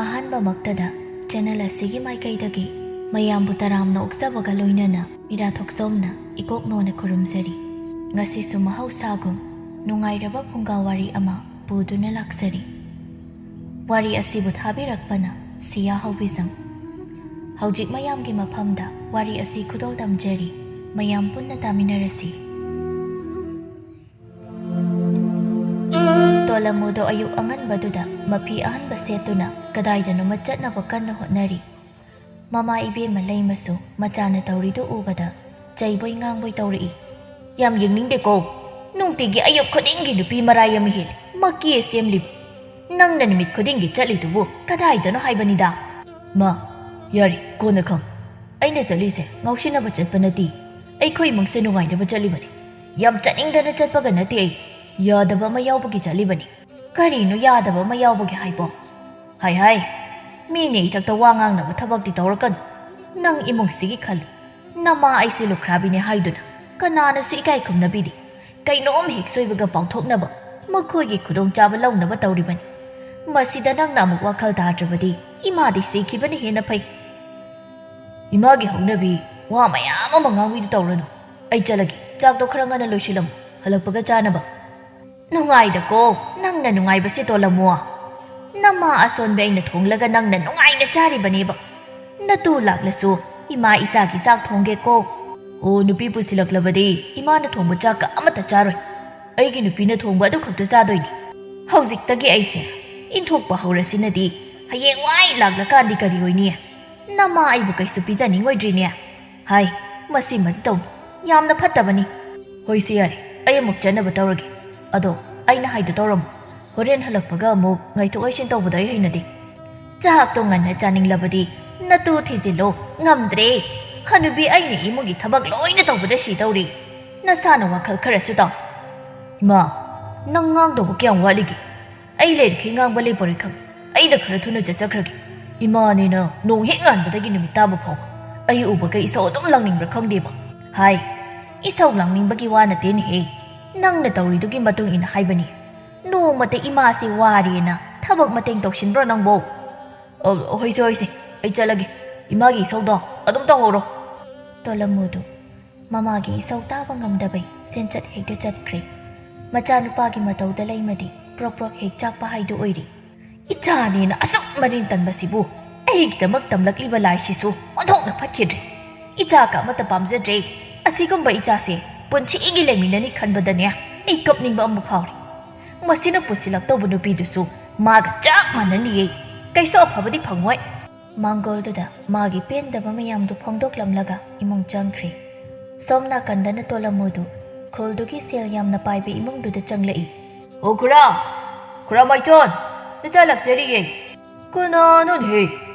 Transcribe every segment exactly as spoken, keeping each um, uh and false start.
ꯑꯍꯥꯟꯕꯃꯛꯇꯗ channel ꯑꯁꯤꯒꯤ ꯃꯥꯏꯀꯩꯗꯒꯤ ꯃꯌꯥꯝꯕꯨ ꯇꯔꯥꯝꯅ ꯑꯣꯛꯆꯕꯒ ꯂꯣꯏꯅꯅ ꯃꯤꯔꯥ ꯊꯣꯛꯆꯣꯝꯅ ꯏꯀꯣꯛ ꯅꯣꯟꯅ ꯈꯨꯔꯨꯝꯖꯔꯤ꯫ ꯉꯁꯤꯁꯨ ꯃꯍꯧꯁꯥꯒꯨꯝ ꯅꯨꯡꯉꯥꯏꯔꯕ ꯐꯨꯡꯒꯥ ꯋꯥꯔꯤ ꯑꯃ ꯄꯨꯗꯨꯅ ꯂꯥꯛꯆꯔꯤ꯫ ꯋꯥꯔꯤ ꯑꯁꯤꯕꯨ ꯊꯥꯕꯤꯔꯛꯄꯅ ꯁꯤꯌꯥ ꯍꯧꯕꯤꯖꯝ꯫ ꯍꯧꯖꯤꯛ ꯃꯌꯥꯝꯒꯤ ꯃꯐꯝꯗ ꯋꯥꯔꯤ ꯑꯁꯤ ꯈꯨꯗꯣꯜ ꯇꯝꯖꯔꯤ꯫ ꯃꯌꯥꯝ ꯄꯨꯟꯅ ꯇꯥꯃꯤꯟꯅꯔꯁꯤ꯫ ꯇꯣꯂꯃꯨꯗꯣ ꯑꯌꯨꯛ ꯑꯉꯟꯕꯗꯨꯗ ꯃꯐꯤ ꯑꯍꯟꯕ ꯁꯦꯠꯇꯨꯅ ꯀꯗꯥꯏꯗꯅꯣꯃ ꯆꯠꯅꯕ ꯀꯟꯅ ꯍꯣꯠꯅꯔꯤ꯫ ꯃꯃꯥ ꯏꯕꯦꯝꯃ ꯂꯩꯃꯁꯨ ꯃꯆꯥꯅ ꯇꯧꯔꯤꯗꯨ ꯎꯕꯗ ꯆꯩꯕꯣꯏ ꯉꯥꯡꯕꯣꯏ ꯇꯧꯔꯛꯏ꯫ "ꯌꯥꯝ ꯌꯦꯡꯅꯤꯡꯗꯦꯀꯣ, ꯅꯨꯡꯇꯤꯒꯤ ꯑꯌꯨꯛ ꯈꯨꯗꯤꯡꯒꯤ ꯅꯨꯄꯤ ꯃꯔꯥꯏ ꯑꯃ ꯍꯦꯜꯂꯤ ꯃꯀꯤ ꯁꯦꯝꯂꯤꯕ꯫ ꯅꯪꯅ ꯅꯨꯃꯤꯠ ꯈꯨꯗꯤꯡꯒꯤ ꯆꯠꯂꯤꯗꯨꯕꯨ ꯀꯗꯥꯏꯗꯅꯣ ꯍꯥꯏꯕꯅꯤꯗ?" "ꯃꯥ, ꯌꯥꯔꯦ, ꯀꯣꯟꯅ ꯈꯪ꯫ ꯑꯩꯅ ꯆꯠꯂꯤꯁꯦ ꯉꯥꯎꯁꯤꯟꯅꯕ ꯆꯠꯄ ꯅꯠꯇꯦ꯫ ꯑꯩꯈꯣꯏ ꯏꯃꯨꯡꯁꯦ ꯅꯨꯡꯉꯥꯏꯅꯕ ꯆꯠꯂꯤꯕꯅꯤ꯫ ꯌꯥꯝ ꯆꯠꯅꯤꯡꯗꯅ ꯆꯠꯄꯒ ꯅꯠꯇꯦ ꯑꯩ꯫ ꯌꯥꯗꯕ ꯑꯃ ꯌꯥꯎꯕꯒꯤ ꯆꯠꯂꯤꯕꯅꯤ꯫" "ꯀꯔꯤꯅꯣ ꯌꯥꯗꯕ ꯑꯃ ꯌꯥꯎꯕꯒꯤ ꯍꯥꯏꯕꯣ?" "ꯍꯥꯏ ꯍꯥꯏ, ꯃꯤꯅ ꯏꯊꯛꯇ ꯋꯥ ꯉꯥꯡꯅꯕ ꯊꯕꯛꯇꯤ ꯇꯧꯔꯛꯀꯅꯨ꯫ ꯅꯪ ꯏꯃꯨꯡꯁꯤꯒꯤ ꯈꯜꯂꯨ꯫ ꯅꯃꯥ ꯑꯩꯁꯦ ꯂꯨꯈ꯭ꯔꯥꯕꯤꯅꯦ ꯍꯥꯏꯗꯨꯅ ꯀꯅꯥꯅꯁꯨ ꯏꯀꯥꯏ ꯈꯨꯝꯅꯕꯤꯗꯦ꯫ ꯀꯩꯅꯣꯝ ꯍꯦꯛ ꯁꯣꯏꯕꯒ ꯄꯥꯎꯊꯣꯛꯅꯕ ꯃꯈꯣꯏꯒꯤ ꯈꯨꯗꯣꯡꯆꯥꯕ ꯂꯧꯅꯕ ꯇꯧꯔꯤꯕꯅꯤ꯫ ꯃꯁꯤꯗ ꯅꯪꯅ ꯑꯃꯨꯛ ꯋꯥꯈꯜ ꯇꯥꯗ꯭ꯔꯕꯗꯤ ꯏꯃꯥꯗꯤ ꯁꯤꯈꯤꯕꯅ ꯍꯦꯟꯅ ꯐꯩ꯫" "ꯏꯃꯥꯒꯤ ꯍꯧꯅꯕꯤ ꯋꯥ ꯃꯌꯥꯝ ꯑꯃ ꯉꯥꯡꯕꯤꯗꯨ ꯇꯧꯔꯅꯨ꯫ ꯑꯩ ꯆꯠꯂꯒꯦ, ꯆꯥꯛꯇꯣ ꯈꯔ ꯉꯟꯅ ꯂꯣꯏꯁꯤꯜꯂꯝꯃꯨ, ꯍꯜꯂꯛꯄꯒ ꯆꯥꯅꯕ꯫" "ꯅꯨꯡꯉꯥꯏꯗꯀꯣ ꯅꯪꯅ ꯅꯨꯡꯉꯥꯏꯕꯁꯦ ꯇꯣꯜꯂꯝꯃꯣ꯫ ꯅꯃꯥ ꯑꯁꯣꯟꯕꯤ ꯑꯩꯅ ꯊꯣꯡꯂꯒ ꯅꯪꯅ ꯅꯨꯡꯉꯥꯏꯅ ꯆꯥꯔꯤꯕꯅꯦꯕ꯫ ꯅꯇꯨ ꯂꯥꯛꯂꯁꯨ ꯏꯃꯥ ꯏꯆꯥꯒꯤ ꯆꯥꯛ ꯊꯣꯡꯒꯦꯀꯣ꯫" "ꯑꯣ, ꯅꯨꯄꯤ ꯄꯨꯁꯤꯜꯂꯛꯂꯕꯗꯤ ꯏꯃꯥꯅ ꯊꯣꯡꯕ ꯆꯥꯛꯀ ꯑꯃꯠꯇ ꯆꯥꯔꯣꯏ꯫ ꯑꯩꯒꯤ ꯅꯨꯄꯤꯅ ꯊꯣꯡꯕ ꯑꯗꯨ ꯈꯛꯇ ꯆꯥꯗꯣꯏꯅꯤ꯫ ꯍꯧꯖꯤꯛꯇꯒꯤ ꯑꯩꯁꯦ ꯏꯟꯊꯣꯛꯄ ꯍꯧꯔꯁꯤꯅꯗꯤ ꯍꯌꯦꯡꯋꯥꯏ ꯂꯥꯛꯂꯀꯥꯟꯗꯤ ꯀꯔꯤ ꯑꯣꯏꯅꯤ? ꯅꯃꯥ ꯑꯩꯕꯨ ꯀꯩꯁꯨ ꯄꯤꯖꯅꯤꯡꯉꯣꯏꯗ꯭ꯔꯤꯅꯦ?" "ꯍꯥꯏ, ꯃꯁꯤꯃꯗꯤ ꯇꯧꯅꯨ꯫ ꯌꯥꯝꯅ ꯐꯠꯇꯕꯅꯤ꯫" "ꯍꯣꯏꯁꯦ, ꯌꯥꯔꯦ, ꯑꯩ ꯑꯃꯨꯛ ꯆꯠꯅꯕ ꯇꯧꯔꯒꯦ꯫ ꯑꯗꯣ ꯑꯩꯅ ꯍꯥꯏꯗꯣ ꯇꯧꯔꯝꯃꯨ꯫ ꯍꯣꯔꯦꯟ ꯍꯜꯂꯛꯄꯒ ꯑꯃꯨꯛ ꯉꯥꯏꯊꯣꯛ ꯉꯥꯏꯁꯤꯟ ꯇꯧꯕꯗꯣ ꯑꯩ ꯍꯩꯅꯗꯦ꯫" "ꯆꯥꯛꯇꯣ ꯉꯟꯅ ꯆꯥꯅꯤꯡꯂꯕꯗꯤ ꯅꯇꯨ ꯊꯤꯖꯤꯜꯂꯣ꯫ ꯉꯝꯗ꯭ꯔꯦ꯫ ꯍꯅꯨꯕꯤ ꯑꯩꯅ ꯏꯃꯨꯡꯒꯤ ꯊꯕꯛ ꯂꯣꯏꯅ ꯇꯧꯕꯗ ꯁꯤꯗꯧꯔꯤ꯫ ꯅꯁꯥꯅ ꯋꯥꯈꯜ ꯈꯔꯁꯨ ꯇꯥꯎ꯫" "ꯏꯃꯥ, ꯅꯪ ꯉꯥꯡꯗꯧꯕ ꯀꯌꯥꯝ ꯋꯥꯠꯂꯤꯒꯦ? ꯑꯩ ꯂꯩꯔꯤꯈꯩ ꯉꯥꯡꯕ ꯂꯦꯞꯄꯔꯣꯏ ꯈꯪ꯫ ꯑꯩꯗ ꯈꯔ ꯊꯨꯅ ꯆꯠꯆꯈ꯭ꯔꯒꯦ꯫" "ꯏꯃꯥꯅꯦꯅ ꯅꯣꯡ ꯍꯦꯛ ꯉꯥꯟꯕꯗꯒꯤ ꯅꯨꯃꯤꯠ ꯇꯥꯕ ꯐꯥꯎꯕ ꯑꯩ ꯎꯕꯈꯩ ꯏꯁꯧ ꯑꯗꯨꯝ ꯂꯥꯡꯅꯤꯡꯕ꯭ꯔꯥ ꯈꯪꯗꯦꯕ꯫" "ꯍꯥꯏ, ꯏꯁꯧ ꯂꯥꯡꯅꯤꯡꯕꯒꯤ ꯋꯥ ꯅꯠꯇꯦꯅꯦꯍꯦ꯫ ꯅꯪꯅ ꯇꯧꯔꯤꯗꯨꯒꯤ ꯃꯇꯨꯡ ꯏꯟꯅ ꯍꯥꯏꯕꯅꯤ꯫ ꯅꯣꯡꯃꯇ ꯏꯃꯥꯁꯦ ꯋꯥꯔꯦꯅ ꯊꯕꯛ ꯃꯇꯦꯡ ꯇꯧꯁꯤꯟꯕ꯭ꯔꯣ ꯅꯪꯕꯣ?" ꯑꯣ, ꯍꯣꯏꯁꯦ, ꯍꯣꯏꯁꯦ, ꯑꯩ ꯆꯠꯂꯒꯦ꯫ ꯏꯃꯥꯒꯤ ꯏꯁꯧꯗꯣ ꯑꯗꯨꯝ ꯇꯧꯍꯧꯔꯣ꯫ ꯇꯣꯂꯝꯃꯨꯗꯨ ꯃꯃꯥꯒꯤ ꯏꯁꯧ ꯇꯥꯕ ꯉꯝꯗꯕꯩ ꯁꯦꯟꯆꯠ ꯍꯦꯛꯇ ꯆꯠꯈ꯭ꯔꯦ꯫ ꯃꯆꯥꯅꯨꯄꯥꯒꯤ ꯃꯇꯧꯗ ꯂꯩꯃꯗꯤ ꯄ꯭ꯔꯣꯛ ꯄ꯭ꯔꯣꯛ ꯍꯦꯛ ꯆꯥꯛꯄ ꯍꯥꯏꯗꯨ ꯑꯣꯏꯔꯤ꯫ ꯏꯆꯥꯅꯦꯅ ꯑꯁꯨꯛ ꯃꯅꯤꯡ ꯇꯟꯕꯁꯤꯕꯨ ꯑꯩꯒꯤꯗꯃꯛ ꯇꯝꯂꯛꯂꯤꯕ ꯂꯥꯏꯁꯤꯁꯨ ꯑꯣꯟꯊꯣꯛꯅ ꯐꯠꯈꯤꯗ꯭ꯔꯦ꯫ ꯏꯆꯥꯒ ꯑꯃꯠꯇ ꯄꯥꯝꯖꯗ꯭ꯔꯦ꯫ ꯑꯁꯤꯒꯨꯝꯕ ꯏꯆꯥꯁꯦ ꯄꯨꯟꯁꯤꯒꯤ ꯂꯩꯃꯤꯟꯅꯅꯤ ꯈꯟꯕꯗꯅꯦ ꯑꯩ ꯀꯞꯅꯤꯡꯕ ꯑꯃ ꯐꯥꯎꯔꯦ꯫ ꯃꯁꯤꯅ ꯄꯨꯁꯤꯜꯂꯛꯇꯧꯕ ꯅꯨꯄꯤꯗꯨꯁꯨ ꯃꯥꯒ ꯆꯞ ꯃꯥꯟꯅꯅꯤꯌꯦ꯫ ꯀꯩꯁꯨ ꯑꯐꯕꯗꯤ ꯐꯪꯉꯣꯏ꯫ ꯃꯥꯡꯒꯣꯜꯗꯨꯗ ꯃꯥꯒꯤ ꯄꯦꯟꯗꯕ ꯃꯌꯥꯝꯗꯨ ꯐꯣꯡꯗꯣꯛꯂꯝꯂꯒ ꯏꯃꯨꯡ ꯆꯪꯈ꯭ꯔꯦ꯫ ꯁꯣꯝ ꯅꯥꯀꯟꯗꯅ ꯇꯣꯂꯝꯃꯨꯗꯨ ꯈꯨꯜꯗꯨꯒꯤ ꯁꯦꯜ ꯌꯥꯝꯅ ꯄꯥꯏꯕ ꯏꯃꯨꯡꯗꯨꯗ ꯆꯪꯂꯛꯏ꯫ "ꯑꯣ ꯈꯨꯔꯥ, ꯈꯨꯔꯥ ꯃꯥꯏꯆꯣꯟ, ꯅꯆꯥ ꯂꯥꯛꯆꯔꯤꯌꯦ꯫" "ꯀꯅꯥꯅꯣꯅꯦꯍꯦ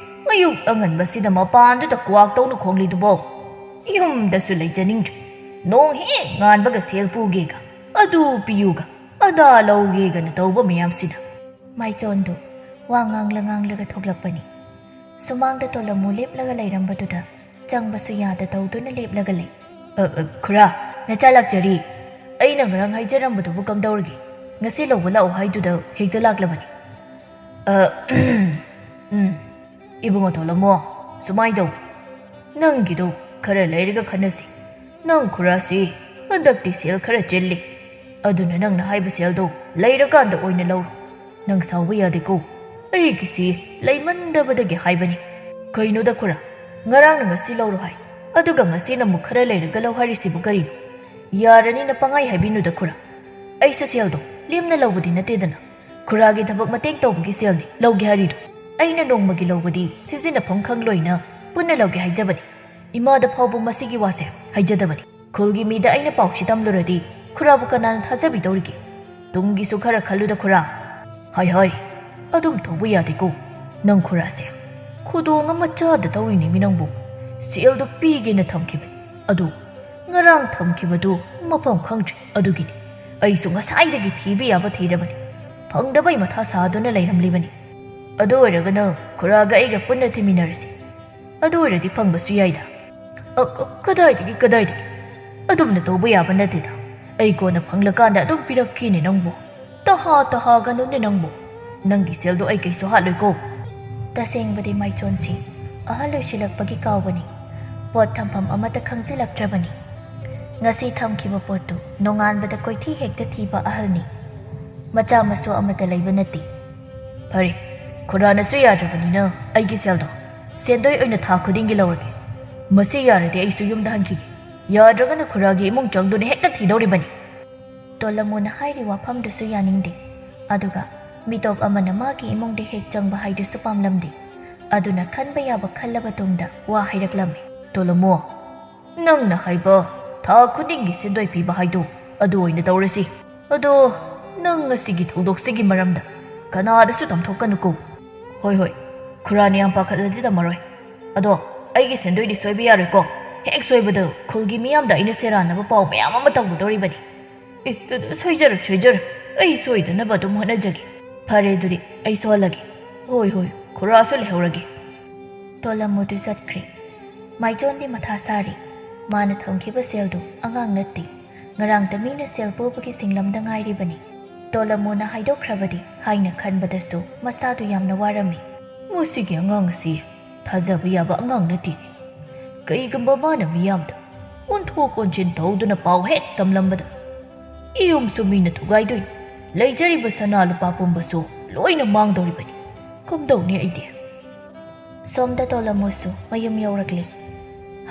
ꯑꯌꯨꯛ ꯑꯉꯟꯕꯁꯤꯗ ꯃꯄꯥꯟꯗꯨꯗ ꯀ꯭ꯋꯥꯛ ꯇꯧꯅ ꯈꯣꯡꯂꯤꯗꯨꯕꯣ? ꯌꯨꯝꯗꯁꯨ ꯂꯩꯖꯅꯤꯡꯗ꯭ꯔꯦ꯫ ꯅꯣꯡ ꯍꯦꯛ ꯉꯥꯟꯕꯒ ꯁꯦꯜ ꯄꯨꯒꯦꯒ, ꯑꯗꯨ ꯄꯤꯌꯨꯒ, ꯑꯗꯥ ꯂꯧꯒꯦꯒꯅ ꯇꯧꯕ ꯃꯌꯥꯝꯁꯤꯗ꯫" ꯃꯥꯏꯆꯣꯟꯗꯨ ꯋꯥ ꯉꯥꯡꯂ ꯉꯥꯡꯂꯒ ꯊꯣꯛꯂꯛꯄꯅꯤ꯫ ꯁꯨꯃꯥꯡꯗ ꯇꯣꯂꯝꯃꯨ ꯂꯦꯞꯂꯒ ꯂꯩꯔꯝꯕꯗꯨꯗ ꯆꯪꯕꯁꯨ ꯌꯥꯗ ꯇꯧꯗꯨꯅ ꯂꯦꯞꯂꯒ ꯂꯩ꯫ "ꯑ, ꯑ, ꯈꯨꯔꯥ, ꯅꯆꯥ ꯂꯥꯛꯆꯔꯤ꯫ ꯑꯩꯅ ꯉꯔꯥꯡ ꯍꯥꯏꯖꯔꯝꯕꯗꯨꯕꯨ ꯀꯝꯗꯧꯔꯒꯦ? ꯉꯁꯤ ꯂꯧꯕ ꯂꯥꯛꯑꯣ ꯍꯥꯏꯗꯨꯗ ꯍꯦꯛꯇ ꯂꯥꯛꯂꯕꯅꯤ꯫" "ꯑ, ꯎꯝ, ꯏꯕꯨꯡꯉꯣ ꯇꯣꯂꯝꯃꯣ, ꯁꯨꯃꯥꯏꯅ ꯇꯧꯕꯅꯤ꯫ ꯅꯪꯒꯤꯗꯣ ꯈꯔ ꯂꯩꯔꯒ ꯈꯟꯅꯁꯤ꯫ ꯅꯪ ꯈꯨꯔꯥꯁꯤ ꯍꯟꯗꯛꯇꯤ ꯁꯦꯜ ꯈꯔ ꯆꯤꯜꯂꯤ꯫ ꯑꯗꯨꯅ ꯅꯪꯅ ꯍꯥꯏꯕ ꯁꯦꯜꯗꯣ ꯂꯩꯔꯀꯥꯟꯗ ꯑꯣꯏꯅ ꯂꯧꯔꯣ꯫ ꯅꯪ ꯁꯥꯎꯕ ꯌꯥꯗꯦꯀꯣ꯫ ꯑꯩꯒꯤꯁꯤ ꯂꯩꯃꯟꯗꯕꯗꯒꯤ ꯍꯥꯏꯕꯅꯤ꯫" "ꯀꯩꯅꯣꯗ ꯈꯨꯔꯥ, ꯉꯔꯥꯡꯅ ꯉꯁꯤ ꯂꯧꯔꯣ ꯍꯥꯏ, ꯑꯗꯨꯒ ꯉꯁꯤꯅ ꯑꯃꯨꯛ ꯈꯔ ꯂꯩꯔꯒ ꯂꯧ ꯍꯥꯏꯔꯤꯁꯤꯕꯨ ꯀꯔꯤꯅꯣ? ꯌꯥꯔꯅꯤꯅ ꯄꯪꯍꯥꯏ ꯍꯥꯏꯕꯤꯅꯨꯗ ꯈꯨꯔꯥ꯫ ꯑꯩꯁꯨ ꯁꯦꯜꯗꯣ ꯂꯦꯝꯅ ꯂꯧꯕꯗꯤ ꯅꯠꯇꯦꯗꯅ꯫ ꯈꯨꯔꯥꯒꯤ ꯊꯕꯛ ꯃꯇꯦꯡ ꯇꯧꯕꯒꯤ ꯁꯦꯜꯅꯤ ꯂꯧꯒꯦ ꯍꯥꯏꯔꯤꯗꯣ꯫ ꯑꯩꯅ ꯅꯣꯡꯃꯒꯤ ꯂꯧꯕꯗꯤ ꯁꯤꯖꯤꯟꯅꯐꯝ ꯈꯪꯂꯣꯏꯅ ꯄꯨꯟꯅ ꯂꯧꯒꯦ ꯍꯥꯏꯖꯕꯅꯤ꯫ ꯏꯃꯥꯗ ꯐꯥꯎꯕ ꯃꯁꯤꯒꯤ ꯋꯥꯁꯦ ꯍꯥꯏꯖꯗꯕꯅꯤ꯫ ꯈꯨꯜꯒꯤ ꯃꯤꯗ ꯑꯩꯅ ꯄꯥꯎꯁꯤ ꯇꯝꯂꯨꯔꯗꯤ ꯈꯨꯔꯥꯕꯨ ꯀꯅꯥꯅ ꯊꯥꯖꯕꯤꯗꯧꯔꯤꯒꯦ? ꯇꯨꯡꯒꯤꯁꯨ ꯈꯔ ꯈꯜꯂꯨꯗ ꯈꯨꯔꯥ꯫" "ꯍꯥꯏ ꯍꯥꯏ, ꯑꯗꯨꯝ ꯇꯧꯕ ꯌꯥꯗꯦꯀꯣ꯫ ꯅꯪ ꯈꯨꯔꯥꯁꯦ ꯈꯨꯗꯣꯡ ꯑꯃ ꯆꯥꯗ ꯇꯧꯔꯤꯅꯦꯃꯤ ꯅꯪꯕꯨ꯫ ꯁꯦꯜꯗꯣ ꯄꯤꯒꯦꯅ ꯊꯝꯈꯤꯕꯅꯤ, ꯑꯗꯨ ꯉꯔꯥꯡ ꯊꯝꯈꯤꯕꯗꯨ ꯃꯐꯝ ꯈꯪꯗ꯭ꯔꯦ꯫ ꯑꯗꯨꯒꯤꯅꯤ ꯑꯩꯁꯨ ꯉꯁꯥꯏꯗꯒꯤ ꯊꯤꯕ ꯌꯥꯕ ꯊꯤꯔꯕꯅꯤ, ꯐꯪꯗꯕꯩ ꯃꯊꯥ ꯁꯥꯗꯨꯅ ꯂꯩꯔꯝꯂꯤꯕꯅꯤ꯫ ꯑꯗꯨ ꯑꯣꯏꯔꯒꯅ ꯈꯨꯔꯥꯒ ꯑꯩꯒ ꯄꯨꯟꯅ ꯊꯤꯃꯤꯟꯅꯔꯁꯤ꯫ ꯑꯗꯨ ꯑꯣꯏꯔꯗꯤ ꯐꯪꯕꯁꯨ ꯌꯥꯏꯗ꯫" "ꯑ, ꯑ, ꯀꯗꯥꯏꯗꯒꯤ, ꯀꯗꯥꯏꯗꯒꯤ? ꯑꯗꯨꯝꯅ ꯇꯧꯕ ꯌꯥꯕ ꯅꯠꯇꯦꯗ꯫ ꯑꯩ ꯀꯣꯟꯅ ꯐꯪꯂꯀꯥꯟꯗ ꯑꯗꯨꯝ ꯄꯤꯔꯛꯀꯦꯅꯦ ꯅꯪꯕꯨ꯫ ꯇꯍꯥ ꯇꯍꯥꯒꯅꯨꯅꯦ ꯅꯪꯕꯨ꯫ ꯅꯪꯒꯤ ꯁꯦꯜꯗꯣ ꯑꯩ ꯀꯩꯁꯨ ꯍꯥꯠꯂꯣꯏꯀꯣ꯫" ꯇꯁꯦꯡꯕꯗꯤ ꯃꯥꯏꯆꯣꯟꯁꯤ ꯑꯍꯜ ꯑꯣꯏꯁꯤꯜꯂꯛꯄꯒꯤ ꯀꯥꯎꯕꯅꯤ꯫ ꯄꯣꯠ ꯊꯝꯐꯝ ꯑꯃꯠꯇ ꯈꯪꯖꯤꯜꯂꯛꯇ꯭ꯔꯕꯅꯤ꯫ ꯉꯁꯤ ꯊꯝꯈꯤꯕ ꯄꯣꯠꯇꯨ ꯅꯣꯡꯉꯥꯟꯕꯗ ꯀꯣꯏꯊꯤ ꯍꯦꯛꯇ ꯊꯤꯕ ꯑꯍꯜꯅꯤ꯫ ꯃꯆꯥ ꯃꯁꯨ ꯑꯃꯠꯇ ꯂꯩꯕ ꯅꯠꯇꯦ꯫ ꯐꯔꯦ, ꯈꯨꯔꯥꯅꯁꯨ ꯌꯥꯗ꯭ꯔꯕꯅꯤꯅ ꯑꯩꯒꯤ ꯁꯦꯜꯗꯣ ꯁꯦꯟꯗꯣꯏ ꯑꯣꯏꯅ ꯊꯥ ꯈꯨꯗꯤꯡꯒꯤ ꯂꯧꯔꯒꯦ꯫ ꯃꯁꯤ ꯌꯥꯔꯗꯤ ꯑꯩꯁꯨ ꯌꯨꯝꯗ ꯍꯟꯈꯤꯒꯦ꯫ ꯌꯥꯗ꯭ꯔꯒꯅ ꯈꯨꯔꯥꯒꯤ ꯏꯃꯨꯡ ꯆꯪꯗꯨꯅ ꯍꯦꯛꯇ ꯊꯤꯗꯧꯔꯤꯕꯅꯤ꯫ ꯇꯣꯂꯃꯨꯅ ꯍꯥꯏꯔꯤ ꯋꯥꯐꯝꯗꯨꯁꯨ ꯌꯥꯅꯤꯡꯗꯦ꯫ ꯑꯗꯨꯒ ꯃꯤꯇꯣꯞ ꯑꯃꯅ ꯃꯥꯒꯤ ꯏꯃꯨꯡꯗ ꯍꯦꯛ ꯆꯪꯕ ꯍꯥꯏꯗꯨꯁꯨ ꯄꯥꯝꯂꯝꯗꯦ꯫ ꯑꯗꯨꯅ ꯈꯟꯕ ꯌꯥꯕ ꯈꯜꯂꯕ ꯇꯨꯡꯗ ꯋꯥ ꯍꯥꯏꯔꯛꯂꯝꯃꯤ꯫ ꯇꯣꯂꯃꯨ, ꯅꯪꯅ ꯍꯥꯏꯕ ꯊꯥ ꯈꯨꯗꯤꯡꯒꯤ ꯁꯦꯟꯗꯣꯏ ꯄꯤꯕ ꯍꯥꯏꯗꯨ ꯑꯗꯨ ꯑꯣꯏꯅ ꯇꯧꯔꯁꯤ꯫ ꯑꯗꯣ ꯅꯪ ꯉꯁꯤꯒꯤ ꯊꯧꯗꯣꯛꯁꯤꯒꯤ ꯃꯔꯝꯗ ꯀꯅꯥꯗꯁꯨ ꯇꯝꯊꯣꯛꯀꯅꯨꯀꯣ꯫ ꯍꯣꯏ, ꯍꯣꯏ, ꯈꯨꯔꯥꯅ ꯌꯥꯝ ꯄꯥꯈꯠꯂꯗꯤ ꯇꯝꯃꯔꯣꯏ꯫ ꯑꯗꯣ ꯑꯩꯒꯤ ꯁꯦꯟꯗꯣꯏꯗꯤ ꯁꯣꯏꯕ ꯌꯥꯔꯣꯏꯀꯣ꯫ ꯍꯦꯛ ꯁꯣꯏꯕꯗ ꯈꯨꯜꯒꯤ ꯃꯤꯌꯥꯝꯗ ꯑꯩꯅ ꯁꯦꯔꯥꯟꯅꯕ ꯄꯥꯎ ꯃꯌꯥꯝ ꯑꯃ ꯇꯝꯒꯗꯧꯔꯤꯕꯅꯤ꯫ ꯑꯦ, ꯑꯗꯨ ꯁꯣꯏꯖꯔꯣꯏ, ꯁꯣꯏꯖꯔꯣꯏ꯫ ꯑꯩ ꯁꯣꯏꯗꯅꯕ ꯑꯗꯨꯝ ꯍꯣꯠꯅꯖꯒꯦ꯫ ꯐꯔꯦ, ꯑꯗꯨꯗꯤ ꯑꯩ ꯁꯣꯜꯂꯒꯦ꯫ ꯍꯣꯏ, ꯍꯣꯏ, ꯈꯨꯔꯥꯁꯨ ꯂꯩꯍꯧꯔꯒꯦ꯫ ꯇꯣꯂꯝꯃꯨꯗꯨ ꯆꯠꯈ꯭ꯔꯦ꯫ ꯃꯥꯏꯆꯣꯟꯗꯤ ꯃꯊꯥ ꯁꯥꯔꯤ꯫ ꯃꯥꯅ ꯊꯝꯈꯤꯕ ꯁꯦꯜꯗꯨ ꯑꯉꯥꯡ ꯅꯠꯇꯦ꯫ ꯉꯔꯥꯡꯇ ꯃꯤꯅ ꯁꯦꯜ ꯄꯨꯕꯒꯤ ꯁꯤꯡꯂꯝꯗ ꯉꯥꯏꯔꯤꯕꯅꯤ꯫ ꯇꯣꯂꯝꯃꯨꯅ ꯍꯥꯏꯗꯣꯛꯈ꯭ꯔꯕꯗꯤ ꯍꯥꯏꯅ ꯈꯟꯕꯗꯁꯨ ꯃꯁꯥꯗꯨ ꯌꯥꯝꯅ ꯋꯥꯔꯝꯃꯤ꯫ ꯃꯁꯤꯒꯤ ꯑꯉꯥꯡ ꯑꯁꯤ ꯊꯥꯖꯕ ꯌꯥꯕ ꯑꯉꯥꯡ ꯅꯠꯇꯦꯅꯦ꯫ ꯀꯩꯒꯨꯝꯕ ꯃꯥꯅ ꯃꯤꯌꯥꯝꯗ ꯑꯣꯟꯊꯣꯛ ꯑꯣꯟꯁꯤꯟ ꯇꯧꯗꯨꯅ ꯄꯥꯎ ꯍꯦꯛ ꯇꯝꯂꯝꯕꯗ ꯏꯌꯨꯝꯁꯨ ꯃꯤꯅ ꯊꯨꯒꯥꯏꯗꯣꯏꯅꯤ, ꯂꯩꯖꯔꯤꯕ ꯁꯅꯥ ꯂꯨꯄꯥ ꯄꯨꯝꯕꯁꯨ ꯂꯣꯏꯅ ꯃꯥꯡꯗꯧꯔꯤꯕꯅꯤ꯫ ꯀꯝꯗꯧꯅꯤ ꯑꯩꯗꯤ? ꯁꯣꯝꯗ ꯇꯣꯂꯝꯃꯨꯁꯨ ꯃꯌꯨꯝ ꯌꯧꯔꯛꯂꯦ꯫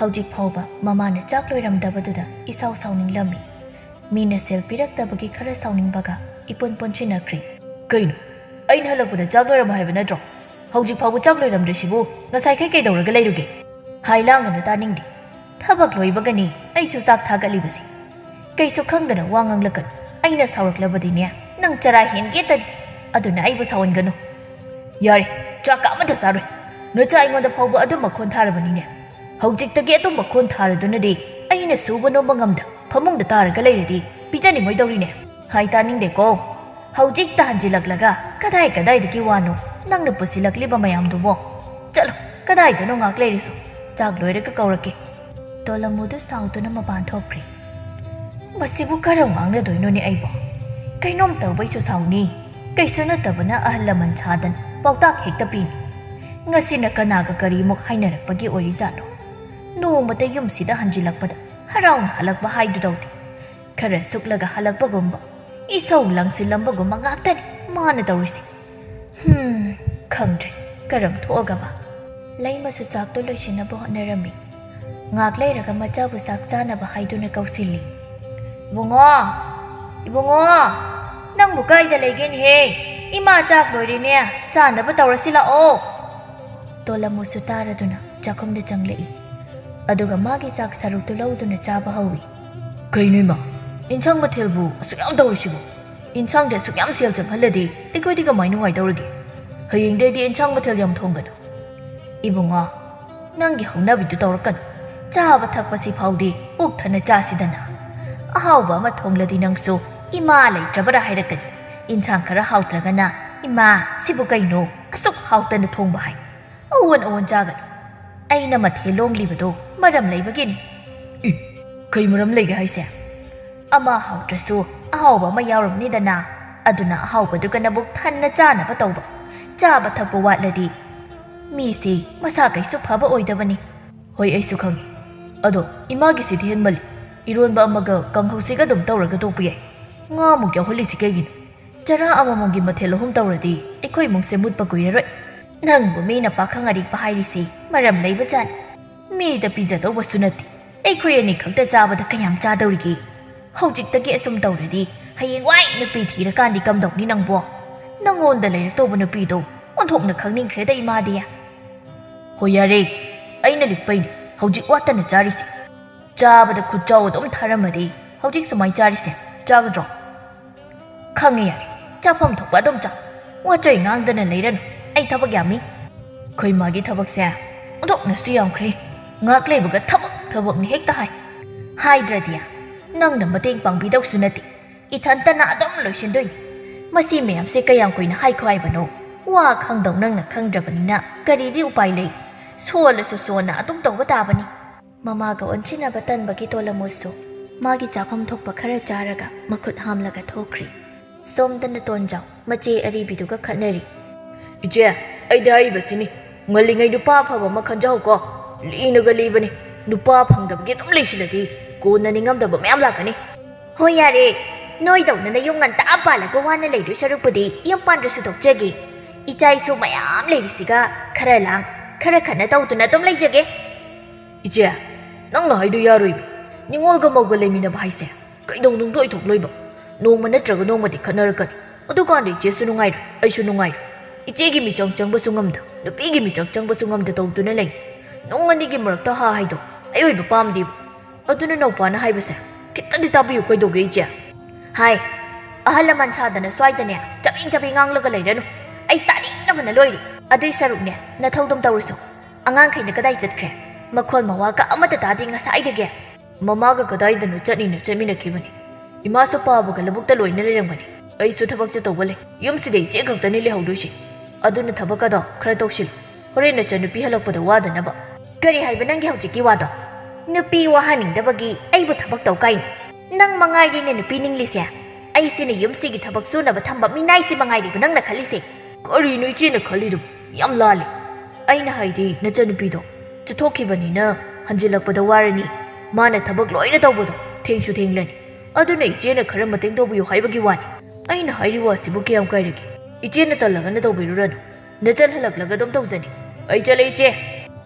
ꯍꯧꯖꯤꯛ ꯐꯥꯎꯕ ꯃꯃꯥꯅ ꯆꯥꯛ ꯂꯣꯏꯔꯝꯗꯕꯗꯨꯗ ꯏꯁꯥꯎ ꯁꯥꯎꯅꯤꯡꯂꯝꯃꯤ꯫ ꯃꯤꯅ ꯁꯦꯜ ꯄꯤꯔꯛꯇꯕꯒꯤ ꯈꯔ ꯁꯥꯎꯅꯤꯡꯕꯒ ꯏꯄꯨꯟ ꯄꯨꯟꯁꯤꯟꯅꯈ꯭ꯔꯦ꯫ ꯀꯩꯅꯣ? ꯑꯩꯅ ꯍꯜꯂꯛꯄꯗ ꯆꯥꯛ ꯂꯣꯏꯔꯝꯃꯣ ꯍꯥꯏꯕ ꯅꯠꯇ꯭ꯔꯣ? ꯍꯧꯖꯤꯛ ꯐꯥꯎꯕ ꯆꯥꯛ ꯂꯣꯏꯔꯝꯗ꯭ꯔꯤꯁꯤꯕꯨ ꯉꯁꯥꯏꯈꯩ ꯀꯩꯗꯧꯔꯒ ꯂꯩꯔꯨꯒꯦ? ꯍꯥꯏ ꯂꯥꯡꯒꯅꯨ, ꯇꯥꯅꯤꯡꯗꯦ꯫ ꯊꯕꯛ ꯂꯣꯏꯕꯒꯅꯤ ꯑꯩꯁꯨ ꯆꯥꯛ ꯊꯥꯒꯠꯂꯤꯕꯁꯦ꯫ ꯀꯩꯁꯨ ꯈꯪꯗꯅ ꯋꯥ ꯉꯥꯡꯂꯛꯀꯅꯨ꯫ ꯑꯩꯅ ꯁꯥꯎꯔꯛꯂꯕꯗꯤꯅꯦ, ꯅꯪ ꯆꯔꯥ ꯍꯦꯟꯒꯦꯇꯅꯤ꯫ ꯑꯗꯨꯅ ꯑꯩꯕꯨ ꯁꯥꯎꯍꯟꯒꯅꯨ꯫ ꯌꯥꯔꯦ, ꯆꯥꯛꯀ ꯑꯃꯠꯇ ꯆꯥꯔꯣꯏ꯫ ꯅꯆꯥ ꯑꯩꯉꯣꯟꯗ ꯐꯥꯎꯕ ꯑꯗꯨꯝꯕ ꯈꯣꯟ ꯊꯥꯔꯕꯅꯤꯅꯦ꯫ ꯍꯧꯖꯤꯛꯇꯒꯤ ꯑꯗꯨꯝꯕ ꯈꯣꯟ ꯊꯥꯔꯗꯨꯅꯗꯤ ꯑꯩꯅ ꯁꯨꯕ ꯅꯣꯝꯕ ꯉꯝꯗ ꯐꯃꯨꯡꯗ ꯇꯥꯔꯒ ꯂꯩꯔꯗꯤ ꯄꯤꯖꯅꯤꯡꯉꯣꯏꯗꯧꯔꯤꯅꯦ꯫ ꯍꯥꯏ ꯇꯥꯅꯤꯡꯗꯦꯀꯣ꯫ ꯍꯧꯖꯤꯛꯇ ꯍꯟꯖꯤꯜꯂꯛꯂꯒ ꯀꯗꯥꯏ ꯀꯗꯥꯏꯗꯒꯤ ꯋꯥꯅꯣ ꯅꯪꯅ ꯄꯨꯁꯤꯜꯂꯛꯂꯤꯕ ꯃꯌꯥꯝꯗꯨꯕꯣ? ꯆꯠꯂꯣ, ꯀꯗꯥꯏꯗꯅꯣ ꯉꯥꯛ ꯂꯩꯔꯨꯁꯨ꯫ ꯆꯥꯛ ꯂꯣꯏꯔꯒ ꯀꯧꯔꯛꯀꯦ꯫ ꯇꯣꯂꯝꯃꯨꯗꯨ ꯁꯥꯎꯗꯨꯅ ꯃꯄꯥꯟ ꯊꯣꯛꯈ꯭ꯔꯦ꯫ ꯃꯁꯤꯕꯨ ꯀꯔꯝ ꯉꯥꯡꯅꯗꯣꯏꯅꯣꯅꯦ ꯑꯩꯕꯣ? ꯀꯩꯅꯣꯝ ꯇꯧꯕꯩꯁꯨ ꯁꯥꯎꯅꯤ꯫ ꯀꯩꯁꯨ ꯅꯠꯇꯕꯅ ꯑꯍꯜ ꯂꯃꯟ ꯁꯥꯗꯅ ꯄꯥꯎꯇꯥꯛ ꯍꯦꯛꯇ ꯄꯤꯅꯤ꯫ ꯉꯁꯤꯅ ꯀꯅꯥꯒ ꯀꯔꯤꯃꯨꯛ ꯍꯥꯏꯅꯔꯛꯄꯒꯤ ꯑꯣꯏꯔꯤꯖꯥꯠꯅꯣ? ꯅꯣꯡꯃꯇ ꯌꯨꯝꯁꯤꯗ ꯍꯟꯖꯤꯜꯂꯛꯄꯗ ꯍꯔꯥꯎꯅ ꯍꯜꯂꯛꯄ ꯍꯥꯏꯗꯨ ꯇꯧꯗꯦ꯫ ꯈꯔ ꯁꯨꯛꯂꯒ ꯍꯜꯂꯛꯄꯒꯨꯝꯕ, ꯏꯁꯧ ꯂꯪꯁꯤꯜꯂꯝꯕꯒꯨꯝꯕ ꯉꯥꯛꯇꯅꯤ ꯃꯥꯅ ꯇꯧꯔꯤꯁꯦ꯫ ꯍꯝ, ꯈꯪꯗ꯭ꯔꯦ, ꯀꯔꯝ ꯊꯣꯛꯑꯒꯕ? ꯂꯩꯃꯁꯨ ꯆꯥꯛꯇꯣ ꯂꯣꯏꯁꯤꯟꯅꯕ ꯍꯣꯠꯅꯔꯝꯃꯤ꯫ ꯉꯥꯛ ꯂꯩꯔꯒ ꯃꯆꯥꯕꯨ ꯆꯥꯛ ꯆꯥꯅꯕ ꯍꯥꯏꯗꯨꯅ ꯀꯧꯁꯤꯜꯂꯤ꯫ "ꯏꯕꯨꯡꯉꯣ, ꯏꯕꯨꯡꯉꯣ, ꯅꯪꯕꯨ ꯀꯥꯏꯗ ꯂꯩꯒꯦꯅꯦꯍꯦ? ꯏꯃꯥ ꯆꯥꯛ ꯂꯣꯏꯔꯦꯅꯦ, ꯆꯥꯅꯕ ꯇꯧꯔꯁꯤ ꯂꯥꯛꯑꯣ꯫" ꯇꯣꯂꯝꯃꯨꯁꯨ ꯇꯥꯔꯗꯨꯅ ꯆꯥꯛꯈꯨꯝꯗ ꯆꯪꯂꯛꯏ꯫ ꯑꯗꯨꯒ ꯃꯥꯒꯤ ꯆꯥꯛ ꯁꯔꯨꯛꯇꯨ ꯂꯧꯗꯨꯅ ꯆꯥꯕ ꯍꯧꯏ꯫ "ꯀꯩꯅꯣ ꯏꯃꯥ, ꯏꯟꯁꯥꯡ ꯃꯊꯦꯜꯕꯨ ꯑꯁꯨꯛ ꯌꯥꯝ ꯇꯧꯔꯤꯁꯤꯕꯨ? ꯏꯟꯁꯥꯡꯗ ꯑꯁꯨꯛ ꯌꯥꯝ ꯁꯦꯜ ꯆꯪꯍꯜꯂꯗꯤ ꯑꯩꯈꯣꯏꯗꯤ ꯀꯃꯥꯏ ꯅꯨꯡꯉꯥꯏꯗꯧꯔꯤꯒꯦ? ꯍꯌꯦꯡꯗꯩꯗꯤ ꯏꯟꯁꯥꯡ ꯃꯊꯦꯜ ꯌꯥꯝ ꯊꯣꯡꯒꯅꯨ꯫" "ꯏꯕꯨꯡꯉꯣ, ꯅꯪꯒꯤ ꯍꯧꯅꯕꯤꯗꯨ ꯇꯧꯔꯛꯀꯅꯨ꯫ ꯆꯥꯕ ꯊꯛꯄꯁꯤ ꯐꯥꯎꯗꯤ ꯄꯨꯛ ꯊꯟꯅ ꯆꯥꯁꯤꯗꯅ꯫ ꯑꯍꯥꯎꯕ ꯑꯃ ꯊꯣꯡꯂꯗꯤ ꯅꯪꯁꯨ ꯏꯃꯥ ꯂꯩꯇ꯭ꯔꯕꯔꯥ ꯍꯥꯏꯔꯛꯀꯅꯤ꯫ ꯏꯟꯁꯥꯡ ꯈꯔ ꯍꯥꯎꯇ꯭ꯔꯒꯅ, 'ꯏꯃꯥ, ꯁꯤꯕꯨ ꯀꯩꯅꯣ ꯑꯁꯨꯛ ꯍꯥꯎꯇꯅ ꯊꯣꯡꯕ?' ꯍꯥꯏ꯫ ꯑꯑꯣꯟ ꯑꯑꯣꯟ ꯆꯥꯒꯅꯨ꯫ ꯑꯩꯅ ꯃꯊꯦꯜ ꯂꯣꯡꯂꯤꯕꯗꯣ ꯃꯔꯝ ꯂꯩꯕꯒꯤꯅꯤ꯫ "ꯏ, ꯀꯩ ꯃꯔꯝ ꯂꯩꯒꯦ ꯍꯥꯏꯁꯦ?" "ꯑꯃ ꯍꯥꯎꯇ꯭ꯔꯁꯨ ꯑꯍꯥꯎꯕ ꯑꯃ ꯌꯥꯎꯔꯝꯅꯤꯗꯅ, ꯑꯗꯨꯅ ꯑꯍꯥꯎꯕꯗꯨꯒ ꯅꯕꯨꯛ ꯊꯟꯅ ꯆꯥꯅꯕ ꯇꯧꯕ꯫ ꯆꯥꯕ ꯊꯛꯄ ꯋꯥꯠꯂꯗꯤ ꯃꯤꯁꯤ ꯃꯁꯥ ꯀꯩꯁꯨ ꯐꯕ ꯑꯣꯏꯗꯕꯅꯤ꯫" "ꯍꯣꯏ, ꯑꯩꯁꯨ ꯈꯪꯉꯤ꯫ ꯑꯗꯣ ꯏꯃꯥꯒꯤꯁꯤꯗꯤ ꯍꯦꯟꯃꯜꯂꯤ꯫ ꯏꯔꯣꯟꯕ ꯑꯃꯒ ꯀꯥꯡꯍꯧꯁꯤꯒ ꯑꯗꯨꯝ ꯇꯧꯔꯒ ꯇꯣꯛꯄ ꯌꯥꯏ꯫ ꯉꯥꯃꯨꯛ ꯌꯥꯎꯍꯜꯂꯤꯁꯤ ꯀꯩꯒꯤꯅꯣ? ꯆꯔꯥ ꯑꯃꯃꯝꯒꯤ ꯃꯊꯦꯜ ꯑꯍꯨꯝ ꯇꯧꯔꯗꯤ ꯑꯩꯈꯣꯏ ꯏꯃꯨꯡꯁꯦ ꯃꯨꯠꯄ ꯀꯨꯏꯔꯔꯣꯏ꯫ ꯅꯪꯕꯨ ꯃꯤꯅ ꯄꯥꯈꯪ ꯑꯔꯤꯛꯄ ꯍꯥꯏꯔꯤꯁꯤ ꯃꯔꯝ ꯂꯩꯕꯖꯥꯠꯅꯤ꯫ ꯃꯤꯗ ꯄꯤꯖꯗꯧꯕꯁꯨ ꯅꯠꯇꯦ꯫ ꯑꯩꯈꯣꯏ ꯑꯅꯤ ꯈꯛꯇ ꯆꯥꯕꯗ ꯀꯌꯥꯝ ꯆꯥꯗꯧꯔꯤꯒꯦ? ꯍꯧꯖꯤꯛꯇꯒꯤ ꯑꯁꯨꯝ ꯇꯧꯔꯗꯤ ꯍꯌꯦꯡꯋꯥꯏ ꯅꯨꯄꯤ ꯊꯤꯔꯀꯥꯟꯗꯤ ꯀꯝꯗꯧꯅꯤ ꯅꯪꯕꯣ? ꯅꯪꯉꯣꯟꯗ ꯂꯩꯔꯛꯇꯧꯕ ꯅꯨꯄꯤꯗꯣ ꯑꯣꯟꯊꯣꯛꯅ ꯈꯪꯅꯤꯡꯈ꯭ꯔꯦꯗ ꯏꯃꯥꯗꯤ꯫ ꯍꯣꯏ, ꯌꯥꯔꯦ, ꯑꯩꯅ ꯂꯤꯛꯄꯩꯅꯤ ꯍꯧꯖꯤꯛ ꯋꯥꯠꯇꯅ ꯆꯥꯔꯤꯁꯦ꯫ ꯆꯥꯕꯗ ꯈꯨꯠꯆꯥꯎ ꯑꯗꯨꯝ ꯊꯥꯔꯝꯃꯗꯤ ꯍꯧꯖꯤꯛ ꯁꯨꯃꯥꯏ ꯆꯥꯔꯤꯁꯦ ꯆꯥꯒꯗ꯭ꯔꯣ? ꯈꯪꯉꯦ, ꯌꯥꯔꯦ, ꯆꯥꯐꯝ ꯊꯣꯛꯄ ꯑꯗꯨꯝ ꯆꯥꯎ꯫ ꯋꯥꯆꯣꯏ ꯉꯥꯡꯗꯅ ꯂꯩꯔꯅꯨ, ꯑꯩ ꯊꯕꯛ ꯌꯥꯝꯃꯤ꯫ ꯑꯩꯈꯣꯏ ꯃꯥꯒꯤ ꯊꯕꯛꯁꯦ ꯑꯣꯟꯊꯣꯛꯅꯁꯨ ꯌꯥꯝꯈ꯭ꯔꯦ꯫ ꯉꯥꯛ ꯂꯩꯕꯒ ꯊꯕꯛ ꯊꯕꯛꯅꯤ ꯍꯦꯛꯇ ꯍꯥꯏ꯫ ꯍꯥꯏꯗ꯭ꯔꯗꯤ ꯅꯪꯅ ꯃꯇꯦꯡ ꯄꯥꯡꯕꯤꯗꯧꯁꯨ ꯅꯠꯇꯦ, ꯏꯊꯟꯇꯅ ꯑꯗꯨꯝ ꯂꯣꯏꯁꯤꯟꯗꯣꯏꯅꯤ꯫ ꯃꯁꯤ ꯃꯌꯥꯝꯁꯦ ꯀꯌꯥꯝ ꯀꯨꯏꯅ ꯍꯥꯏꯈꯣ ꯍꯥꯏꯕꯅꯣ? ꯋꯥ ꯈꯪꯗꯧ ꯅꯪꯅ ꯈꯪꯗ꯭ꯔꯕꯅꯤꯅ ꯀꯔꯤꯗꯤ ꯎꯄꯥꯏ ꯂꯩ? ꯁꯣꯜꯂꯁꯨ ꯁꯣꯟꯅ ꯑꯗꯨꯝ ꯇꯧꯕ ꯇꯥꯕꯅꯤ꯫ ꯃꯃꯥꯒ ꯑꯣꯟꯁꯤꯟꯅꯕ ꯇꯟꯕꯒꯤ ꯇꯣꯂꯃꯨꯁꯨ ꯃꯥꯒꯤ ꯆꯥꯐꯝ ꯊꯣꯛꯄ ꯈꯔ ꯆꯥꯔꯒ ꯃꯈꯨꯠ ꯍꯥꯝꯂꯒ ꯊꯣꯛꯈ꯭ꯔꯤ꯫ ꯁꯣꯝꯗꯅ ꯇꯣꯟꯖꯥꯎ ꯃꯆꯦ ꯑꯔꯤꯕꯤꯗꯨꯒ ꯈꯠꯅꯔꯤ꯫ "ꯏꯆꯦ, ꯑꯩꯗꯤ ꯍꯥꯏꯔꯤꯕꯁꯤꯅꯤ, ꯉꯜꯂꯤꯉꯩ ꯅꯨꯄꯥ ꯑꯐꯕ ꯑꯃ ꯈꯟꯖꯍꯧꯀꯣ꯫ ꯂꯤꯅꯒ ꯂꯤꯕꯅꯤ, ꯅꯨꯄꯥ ꯐꯪꯗꯕꯒꯤ ꯑꯗꯨꯝ ꯂꯩꯁꯤꯜꯂꯗꯤ ꯀꯣꯟꯅ ꯅꯤꯡꯉꯝꯗꯕ ꯃꯌꯥꯝ ꯂꯥꯛꯀꯅꯤ꯫ ꯍꯣꯏ ꯌꯥꯔꯦ, ꯅꯣꯏꯗꯧꯅ ꯅꯌꯨꯝ ꯉꯟꯇꯥ ꯄꯥꯜꯂꯒ ꯋꯥꯅ ꯂꯩꯗꯣꯏ ꯁꯔꯨꯛꯄꯨꯗꯤ ꯌꯨꯝ ꯄꯥꯟꯗ꯭ꯔꯁꯨ ꯇꯣꯛꯆꯒꯦ꯫ ꯏꯆꯥ ꯏꯁꯨ ꯃꯌꯥꯝ ꯂꯩꯔꯤꯁꯤꯒ ꯈꯔ ꯂꯥꯡ, ꯈꯔ ꯈꯠꯅ ꯇꯧꯗꯨꯅ ꯑꯗꯨꯝ ꯂꯩꯖꯒꯦ꯫ ꯏꯆꯦ, ꯅꯪꯅ ꯍꯥꯏꯗꯣ ꯌꯥꯔꯣꯏꯃꯤ꯫ ꯅꯤꯉꯣꯜꯒ ꯃꯧꯒ ꯂꯩꯃꯤꯟꯅꯕ ꯍꯥꯏꯁꯦ ꯀꯩꯗꯧꯅꯨꯡꯗ ꯑꯣꯏꯊꯣꯛꯂꯣꯏꯕ? ꯅꯣꯡꯃ ꯅꯠꯇ꯭ꯔꯒ ꯅꯣꯡꯃꯗꯤ ꯈꯠꯅꯔꯛꯀꯅꯤ꯫ ꯑꯗꯨꯀꯥꯟꯗ ꯏꯆꯦꯁꯨ ꯅꯨꯡꯉꯥꯏꯔꯣꯏ, ꯑꯩꯁꯨ ꯅꯨꯡꯉꯥꯏꯔꯣꯏ꯫ ꯏꯆꯦꯒꯤ ꯃꯤꯆꯪ ꯆꯪꯕꯁꯨ ꯉꯝꯗ, ꯅꯨꯄꯤꯒꯤ ꯃꯤꯆꯪ ꯆꯪꯕꯁꯨ ꯉꯝꯗ ꯇꯧꯗꯨꯅ ꯂꯩ꯫ ꯅꯣꯡ ꯑꯅꯤꯒꯤ ꯃꯔꯛꯇ ꯍꯥ ꯍꯥꯏꯗꯣ ꯑꯩ ꯑꯣꯏꯕ ꯄꯥꯝꯗꯦꯕ꯫ ꯑꯗꯨꯅ ꯅꯧꯄꯥꯅ ꯍꯥꯏꯕꯁꯦ ꯈꯤꯇꯗꯤ ꯇꯥꯕꯤꯌꯨ ꯀꯩꯗꯧꯒꯦ ꯏꯆꯦ? ꯍꯥꯏ, ꯑꯍꯜ ꯂꯃꯟ ꯁꯥꯗꯅ ꯁ꯭ꯋꯥꯏꯗꯅꯦ ꯆꯕꯦꯡ ꯆꯕꯦꯡ ꯉꯥꯡꯂꯒ ꯂꯩꯔꯅꯨ꯫ ꯑꯩ ꯇꯥꯅꯤꯡꯗꯕꯅ ꯂꯣꯏꯔꯦ꯫ ꯑꯗꯨꯏ ꯁꯔꯨꯛꯅꯦ ꯅꯊꯧꯗꯨꯝ ꯇꯧꯔꯨꯁꯣ꯫ ꯑꯉꯥꯡꯈꯩꯅ ꯀꯗꯥꯏ ꯆꯠꯈ꯭ꯔꯦ? ꯃꯈꯣꯜ ꯃꯋꯥꯒ ꯑꯃꯠꯇ ꯇꯥꯗꯦ ꯉꯁꯥꯏꯗꯒꯤ꯫ ꯃꯃꯥꯒ ꯀꯗꯥꯏꯗꯅꯣ ꯆꯠꯅꯤꯅ ꯆꯠꯃꯤꯟꯅꯈꯤꯕꯅꯤ꯫ ꯏꯃꯥꯁꯨ ꯄꯥꯕꯒ ꯂꯧꯕꯨꯛꯇ ꯂꯣꯏꯅ ꯂꯩꯔꯝꯒꯅꯤ꯫ ꯑꯩꯁꯨ ꯊꯕꯛ ꯆꯠꯇꯧꯕ ꯂꯩ꯫ ꯌꯨꯝꯁꯤꯗ ꯏꯆꯦ ꯈꯛꯇꯅꯤ ꯂꯩꯍꯧꯗꯣꯏꯁꯦ꯫ ꯑꯗꯨꯅ ꯊꯕꯛ ꯑꯗꯣ ꯈꯔ ꯇꯧꯁꯤꯜꯂꯨ꯫ ꯍꯣꯔꯦꯟ ꯅꯆꯟꯅꯨꯄꯤ ꯍꯜꯂꯛꯄꯗ ꯋꯥꯗꯅꯕ꯫ ꯀꯔꯤ ꯍꯥꯏꯕ ꯅꯪꯒꯤ ꯍꯧꯖꯤꯛꯀꯤ ꯋꯥꯗꯣ? ꯅꯨꯄꯤ ꯋꯥꯍꯟꯅꯤꯡꯗꯕꯒꯤ ꯑꯩꯕꯨ ꯊꯕꯛ ꯇꯧ ꯀꯥꯏꯅ? ꯅꯪ ꯃꯉꯥꯏꯔꯦꯅꯦ ꯅꯨꯄꯤ ꯅꯤꯡꯂꯤꯁꯦ꯫ ꯑꯩꯁꯤꯅ ꯌꯨꯝꯁꯤꯒꯤ ꯊꯕꯛ ꯁꯨꯅꯕ ꯊꯝꯕ ꯃꯤꯅꯥꯏꯁꯤ ꯃꯉꯥꯏꯔꯤꯕ ꯅꯪꯅ ꯈꯜꯂꯤꯁꯦ꯫ ꯀꯔꯤꯅꯣ ꯏꯆꯦꯅ ꯈꯜꯂꯤꯗꯨꯕꯨ? ꯌꯥꯝ ꯂꯥꯜꯂꯦ꯫ ꯑꯩꯅ ꯍꯥꯏꯗꯤ ꯅꯆꯟꯅꯨꯄꯤꯗꯣ ꯆꯠꯊꯣꯛꯈꯤꯕꯅꯤꯅ ꯍꯟꯖꯤꯜꯂꯛꯄꯗ ꯋꯥꯔꯅꯤ, ꯃꯥꯅ ꯊꯕꯛ ꯂꯣꯏꯅ ꯇꯧꯕꯗꯣ ꯊꯦꯡꯁꯨ ꯊꯦꯡꯂꯅꯤ꯫ ꯑꯗꯨꯅ ꯏꯆꯦꯅ ꯈꯔ ꯃꯇꯦꯡ ꯇꯧꯕꯤꯌꯨ ꯍꯥꯏꯕꯒꯤ ꯋꯥꯅꯤ꯫ ꯑꯩꯅ ꯍꯥꯏꯔꯤ ꯋꯥꯁꯤꯕꯨ ꯀꯌꯥꯝ ꯀꯥꯏꯔꯒꯦ? ꯏꯆꯦꯅ ꯇꯜꯂꯒꯅ ꯇꯧꯕꯤꯔꯨꯔꯅꯨ꯫ ꯅꯆꯟ ꯍꯜꯂꯛꯂꯒ ꯑꯗꯨꯝ ꯇꯧꯖꯅꯤ꯫ ꯑꯩ ꯆꯠꯂꯦ ꯏꯆꯦ꯫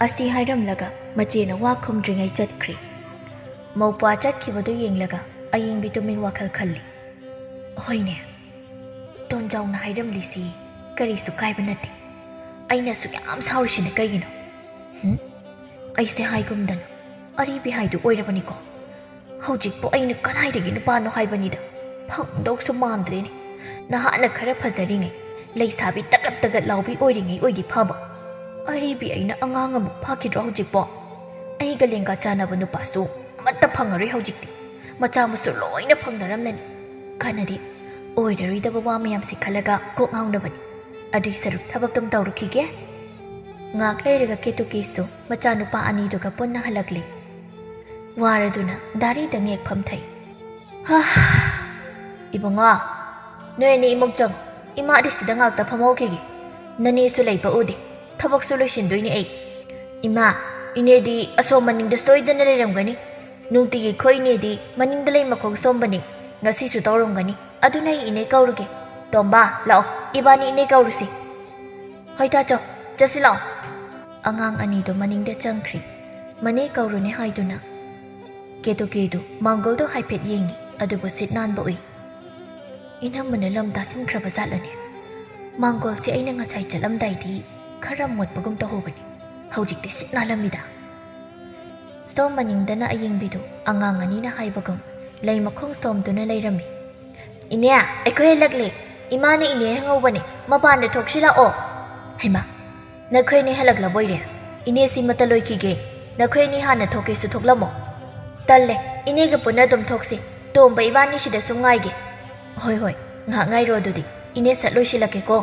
ꯑꯁꯤ ꯍꯥꯏꯔꯝꯂꯒ ꯃꯆꯦꯅ ꯋꯥ ꯈꯨꯝꯗ꯭ꯔꯤꯉꯩ ꯆꯠꯈ꯭ꯔꯦ꯫ ꯃꯧꯄ꯭ꯋꯥ ꯆꯠꯈꯤꯕꯗꯨ ꯌꯦꯡꯂꯒ ꯑꯌꯤꯡꯕꯤ ꯇꯨꯃꯤꯟ ꯋꯥꯈꯜ ꯈꯜꯂꯤ꯫ ꯍꯣꯏꯅꯦ, ꯇꯣꯟꯖꯥꯎꯅ ꯍꯥꯏꯔꯝꯂꯤꯁꯤ ꯀꯔꯤꯁꯨ ꯀꯥꯏꯕ ꯅꯠꯇꯦ꯫ ꯑꯩꯅꯁꯨ ꯌꯥꯝ ꯁꯥꯎꯔꯤꯁꯤꯅ ꯀꯩꯒꯤꯅꯣ? ꯍꯨꯝ? ꯑꯩꯁꯦ ꯍꯥꯏꯒꯨꯝꯗꯅ ꯑꯔꯤꯕꯤ ꯍꯥꯏꯗꯨ ꯑꯣꯏꯔꯕꯅꯤꯀꯣ꯫ ꯍꯧꯖꯤꯛꯄꯨ ꯑꯩꯅ ꯀꯗꯥꯏꯗꯒꯤ ꯅꯨꯄꯥꯅꯣ ꯍꯥꯏꯕꯅꯤꯗ꯫ ꯐꯪꯗꯧꯁꯨ ꯃꯥꯟꯗ꯭ꯔꯦꯅꯦ꯫ ꯅꯍꯥꯟꯅ ꯈꯔ ꯐꯖꯔꯤꯉꯩ, ꯂꯩꯁꯥꯕꯤ ꯇꯒꯠ ꯇꯒꯠ ꯂꯥꯎꯕꯤ ꯑꯣꯏꯔꯤꯉꯩ ꯑꯣꯏꯗꯤ ꯐꯕ꯫ ꯑꯔꯤꯕꯤ ꯑꯩꯅ ꯑꯉꯥꯡ ꯑꯃꯨꯛ ꯐꯥꯈꯤꯗ꯭ꯔꯣ ꯍꯧꯖꯤꯛꯄꯣ? ꯑꯩꯒ ꯂꯦꯡꯒꯥ ꯆꯥꯟꯅꯕ ꯅꯨꯄꯥꯁꯨ ꯑꯃꯠꯇ ꯐꯪꯉꯔꯣꯏ ꯍꯧꯖꯤꯛꯇꯤ꯫ ꯃꯆꯥ ꯃꯁꯨ ꯂꯣꯏꯅ ꯐꯪꯅꯔꯝꯂꯅꯤ꯫ ꯀꯥꯟꯅꯗꯦ, ꯑꯣꯏꯔꯔꯣꯏꯗꯕ ꯋꯥ ꯃꯌꯥꯝꯁꯤ ꯈꯜꯂꯒ ꯀꯣꯛ ꯉꯥꯎꯅꯕꯅꯤ꯫ ꯑꯗꯨꯏ ꯁꯔꯨꯛ ꯊꯕꯛꯇꯨꯝ ꯇꯧꯔꯨꯈꯤꯒꯦ꯫ ꯉꯥꯛ ꯂꯩꯔꯒ ꯀꯦꯇꯨꯀꯤꯁꯨ ꯃꯆꯥꯅꯨꯄꯥ ꯑꯅꯤꯗꯨꯒ ꯄꯨꯟꯅ ꯍꯜꯂꯛꯂꯦ꯫ ꯋꯥꯔꯗꯨꯅ ꯗꯥꯔꯤꯗ ꯉꯦꯛ ꯐꯝꯊꯩ꯫ ꯍꯥ! ꯏꯕꯨꯡꯉꯣ, ꯅꯣꯏ ꯑꯅꯤ ꯏꯃꯨꯡ ꯆꯪꯉꯨ꯫ ꯏꯃꯥꯗꯤ ꯁꯤꯗ ꯉꯥꯛꯇ ꯐꯝꯍꯧꯈꯤꯒꯦ꯫ ꯅꯅꯦꯁꯨ ꯂꯩꯕ ꯎꯗꯦ꯫ ꯊꯕꯛꯁꯨ ꯂꯣꯏꯁꯤꯟꯗꯣꯏꯅꯦ ꯑꯩ꯫ ꯏꯃꯥ, ꯏꯅꯦꯗꯤ ꯑꯁꯣꯝ ꯃꯅꯤꯡꯗ ꯁꯣꯏꯗꯅ ꯂꯩꯔꯝꯒꯅꯤ꯫ ꯅꯨꯡꯇꯤꯒꯤ ꯑꯩꯈꯣꯏ ꯏꯅꯦꯗꯤ ꯃꯅꯤꯡꯗ ꯂꯩ ꯃꯈꯣꯡ ꯁꯣꯝꯕꯅꯤ꯫ ꯉꯁꯤꯁꯨ ꯇꯧꯔꯝꯒꯅꯤ꯫ ꯑꯗꯨꯅ ꯑꯩ ꯏꯅꯦ ꯀꯧꯔꯨꯒꯦ꯫ ꯇꯣꯝꯕ, ꯂꯥꯛꯑꯣ, ꯏꯕꯥꯅꯤ ꯏꯅꯦ ꯀꯧꯔꯨꯁꯤ꯫ ꯍꯣꯏ ꯇꯥꯆꯧ, ꯆꯠꯁꯤ ꯂꯥꯛꯑꯣ꯫ ꯑꯉꯥꯡ ꯑꯅꯤꯗꯣ ꯃꯅꯤꯡꯗ ꯆꯪꯈ꯭ꯔꯤ꯫ ꯃꯅꯦ ꯀꯧꯔꯨꯅꯦ ꯍꯥꯏꯗꯨꯅ ꯀꯦꯇꯨꯀꯤꯗꯨ ꯃꯥꯡꯒꯣꯜꯗꯣ ꯍꯥꯏꯐꯦꯠ ꯌꯦꯡꯉꯤ, ꯑꯗꯨꯕꯨ ꯁꯤꯠ ꯅꯥꯟꯕ ꯎꯏ꯫ ꯏꯅꯝꯃꯅ ꯂꯝ ꯇꯥꯁꯤꯟꯈ꯭ꯔꯕ ꯖꯥꯠꯂꯅꯦ? ꯃꯥꯡꯒꯣꯜꯁꯦ ꯑꯩꯅ ꯉꯁꯥꯏ ꯆꯠꯂꯝꯗꯥꯏꯗꯤ ꯈꯔ ꯃꯣꯠꯄꯒꯨꯝ ꯇꯧꯍꯧꯕꯅꯤ, ꯍꯧꯖꯤꯛꯇꯤ ꯁꯤꯠ ꯅꯥꯜꯂꯝꯃꯤꯗ꯫ ꯁꯣꯝ ꯃꯅꯤꯡꯗꯅ ꯑꯌꯤꯡꯕꯤꯗꯨ ꯑꯉꯥꯡ ꯑꯅꯤꯅ ꯍꯥꯏꯕꯒꯨꯝ ꯂꯩ ꯃꯈꯣꯡ ꯁꯣꯝꯗꯨꯅ ꯂꯩꯔꯝꯃꯤ꯫ "ꯏꯅꯦ, ꯑꯩꯈꯣꯏ ꯍꯜꯂꯛꯂꯦ꯫ ꯏꯃꯥꯅ ꯏꯅꯦ ꯍꯪꯍꯧꯕꯅꯦ, ꯃꯄꯥꯟꯗ ꯊꯣꯛꯁꯤ ꯂꯥꯛꯑꯣ꯫" "ꯍꯩꯃꯥ, ꯅꯈꯣꯏ ꯑꯅꯤ ꯍꯜꯂꯛꯂꯕꯣꯏꯔꯦ? ꯏꯅꯦ ꯁꯤꯃꯇ ꯂꯣꯏꯈꯤꯒꯦ꯫ ꯅꯈꯣꯏ ꯑꯅꯤ ꯍꯥꯟꯅ ꯊꯣꯛꯀꯦꯁꯨ ꯊꯣꯛꯂꯝꯃꯣ꯫" "ꯇꯜꯂꯦ, ꯏꯅꯦꯒ ꯄꯨꯟꯅ ꯑꯗꯨꯝ ꯊꯣꯛꯁꯤ꯫ ꯇꯣꯝꯕ ꯏꯕꯥꯅꯤ ꯁꯤꯗ ꯁꯨꯝ ꯉꯥꯏꯒꯦ꯫" "ꯍꯣꯏ ꯍꯣꯏ, ꯉꯥꯏꯍꯥꯛ ꯉꯥꯏꯔꯣ ꯑꯗꯨꯗꯤ, ꯏꯅꯦ ꯁꯠ ꯂꯣꯏꯁꯤꯜꯂꯛꯀꯦꯀꯣ꯫"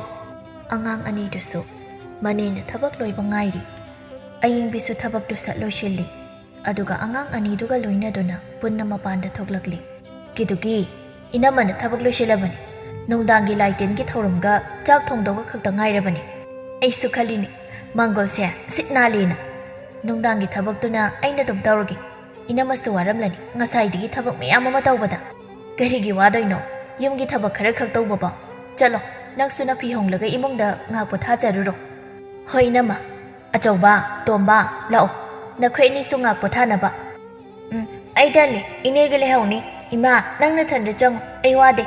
ꯑꯉꯥꯡ ꯑꯅꯤꯗꯨꯁꯨ ꯃꯅꯦꯅ ꯊꯕꯛ ꯂꯣꯏꯕ ꯉꯥꯏꯔꯤ꯫ ꯑꯌꯤꯡꯕꯤꯁꯨ ꯊꯕꯛꯇꯨ ꯁꯠ ꯂꯣꯏꯁꯤꯜꯂꯤ꯫ ꯑꯗꯨꯒ ꯑꯉꯥꯡ ꯑꯅꯤꯗꯨꯒ ꯂꯣꯏꯅꯗꯨꯅ ꯄꯨꯟꯅ ꯃꯄꯥꯟꯗ ꯊꯣꯛꯂꯛꯂꯤ꯫ "ꯀꯦꯇꯨꯀꯤ, ꯏꯅꯝꯃꯅ ꯊꯕꯛ ꯂꯣꯏꯁꯤꯜꯂꯕꯅꯤ꯫ ꯅꯨꯡꯗꯥꯡꯒꯤ ꯂꯥꯏ ꯇꯤꯟꯒꯤ ꯊꯧꯔꯝꯒ ꯆꯥꯛ ꯊꯣꯡꯗꯧꯕ ꯈꯛꯇ ꯉꯥꯏꯔꯕꯅꯤ꯫ ꯑꯩꯁꯨ ꯈꯜꯂꯤꯅꯤ, ꯃꯥꯡꯒꯣꯜꯁꯦ ꯁꯤꯠ ꯅꯥꯜꯂꯦꯅ꯫ ꯅꯨꯡꯗꯥꯡꯒꯤ ꯊꯕꯛꯇꯨꯅ ꯑꯩꯅ ꯑꯗꯨꯝ ꯇꯧꯔꯒꯦ꯫ ꯏꯅꯝꯃꯁꯨ ꯋꯥꯔꯝꯂꯅꯤ ꯉꯁꯥꯏꯗꯒꯤ ꯊꯕꯛ ꯃꯌꯥꯝ ꯑꯃ ꯇꯧꯕꯗ꯫" "ꯀꯔꯤꯒꯤ ꯋꯥꯗꯣꯏꯅꯣ? ꯌꯨꯝꯒꯤ ꯊꯕꯛ ꯈꯔ ꯈꯛ ꯇꯧꯕꯕꯣ? ꯆꯠꯂꯣ, ꯅꯪꯁꯨ ꯅꯐꯤ ꯍꯣꯡꯂꯒ ꯏꯃꯨꯡꯗ ꯉꯥꯏꯍꯥꯛ ꯄꯣꯊꯥꯖꯔꯨꯔꯣ꯫" "ꯍꯣꯏ, ꯏꯅꯝꯃ꯫" "ꯑꯆꯧꯕ, ꯇꯣꯝꯕ, ꯂꯥꯛꯑꯣ, ꯅꯈꯣꯏ ꯑꯅꯤꯁꯨ ꯉꯥꯏꯍꯥꯛ ꯄꯣꯊꯥꯅꯕ꯫" "ꯎꯝ, ꯑꯩ ꯇꯜꯂꯤ, ꯏꯅꯦꯒ ꯂꯩꯍꯧꯅꯤ꯫ ꯏꯃꯥ, ꯅꯪ ꯅꯊꯟꯗ ꯆꯪꯉꯣ, ꯑꯩ ꯋꯥꯗꯦ꯫"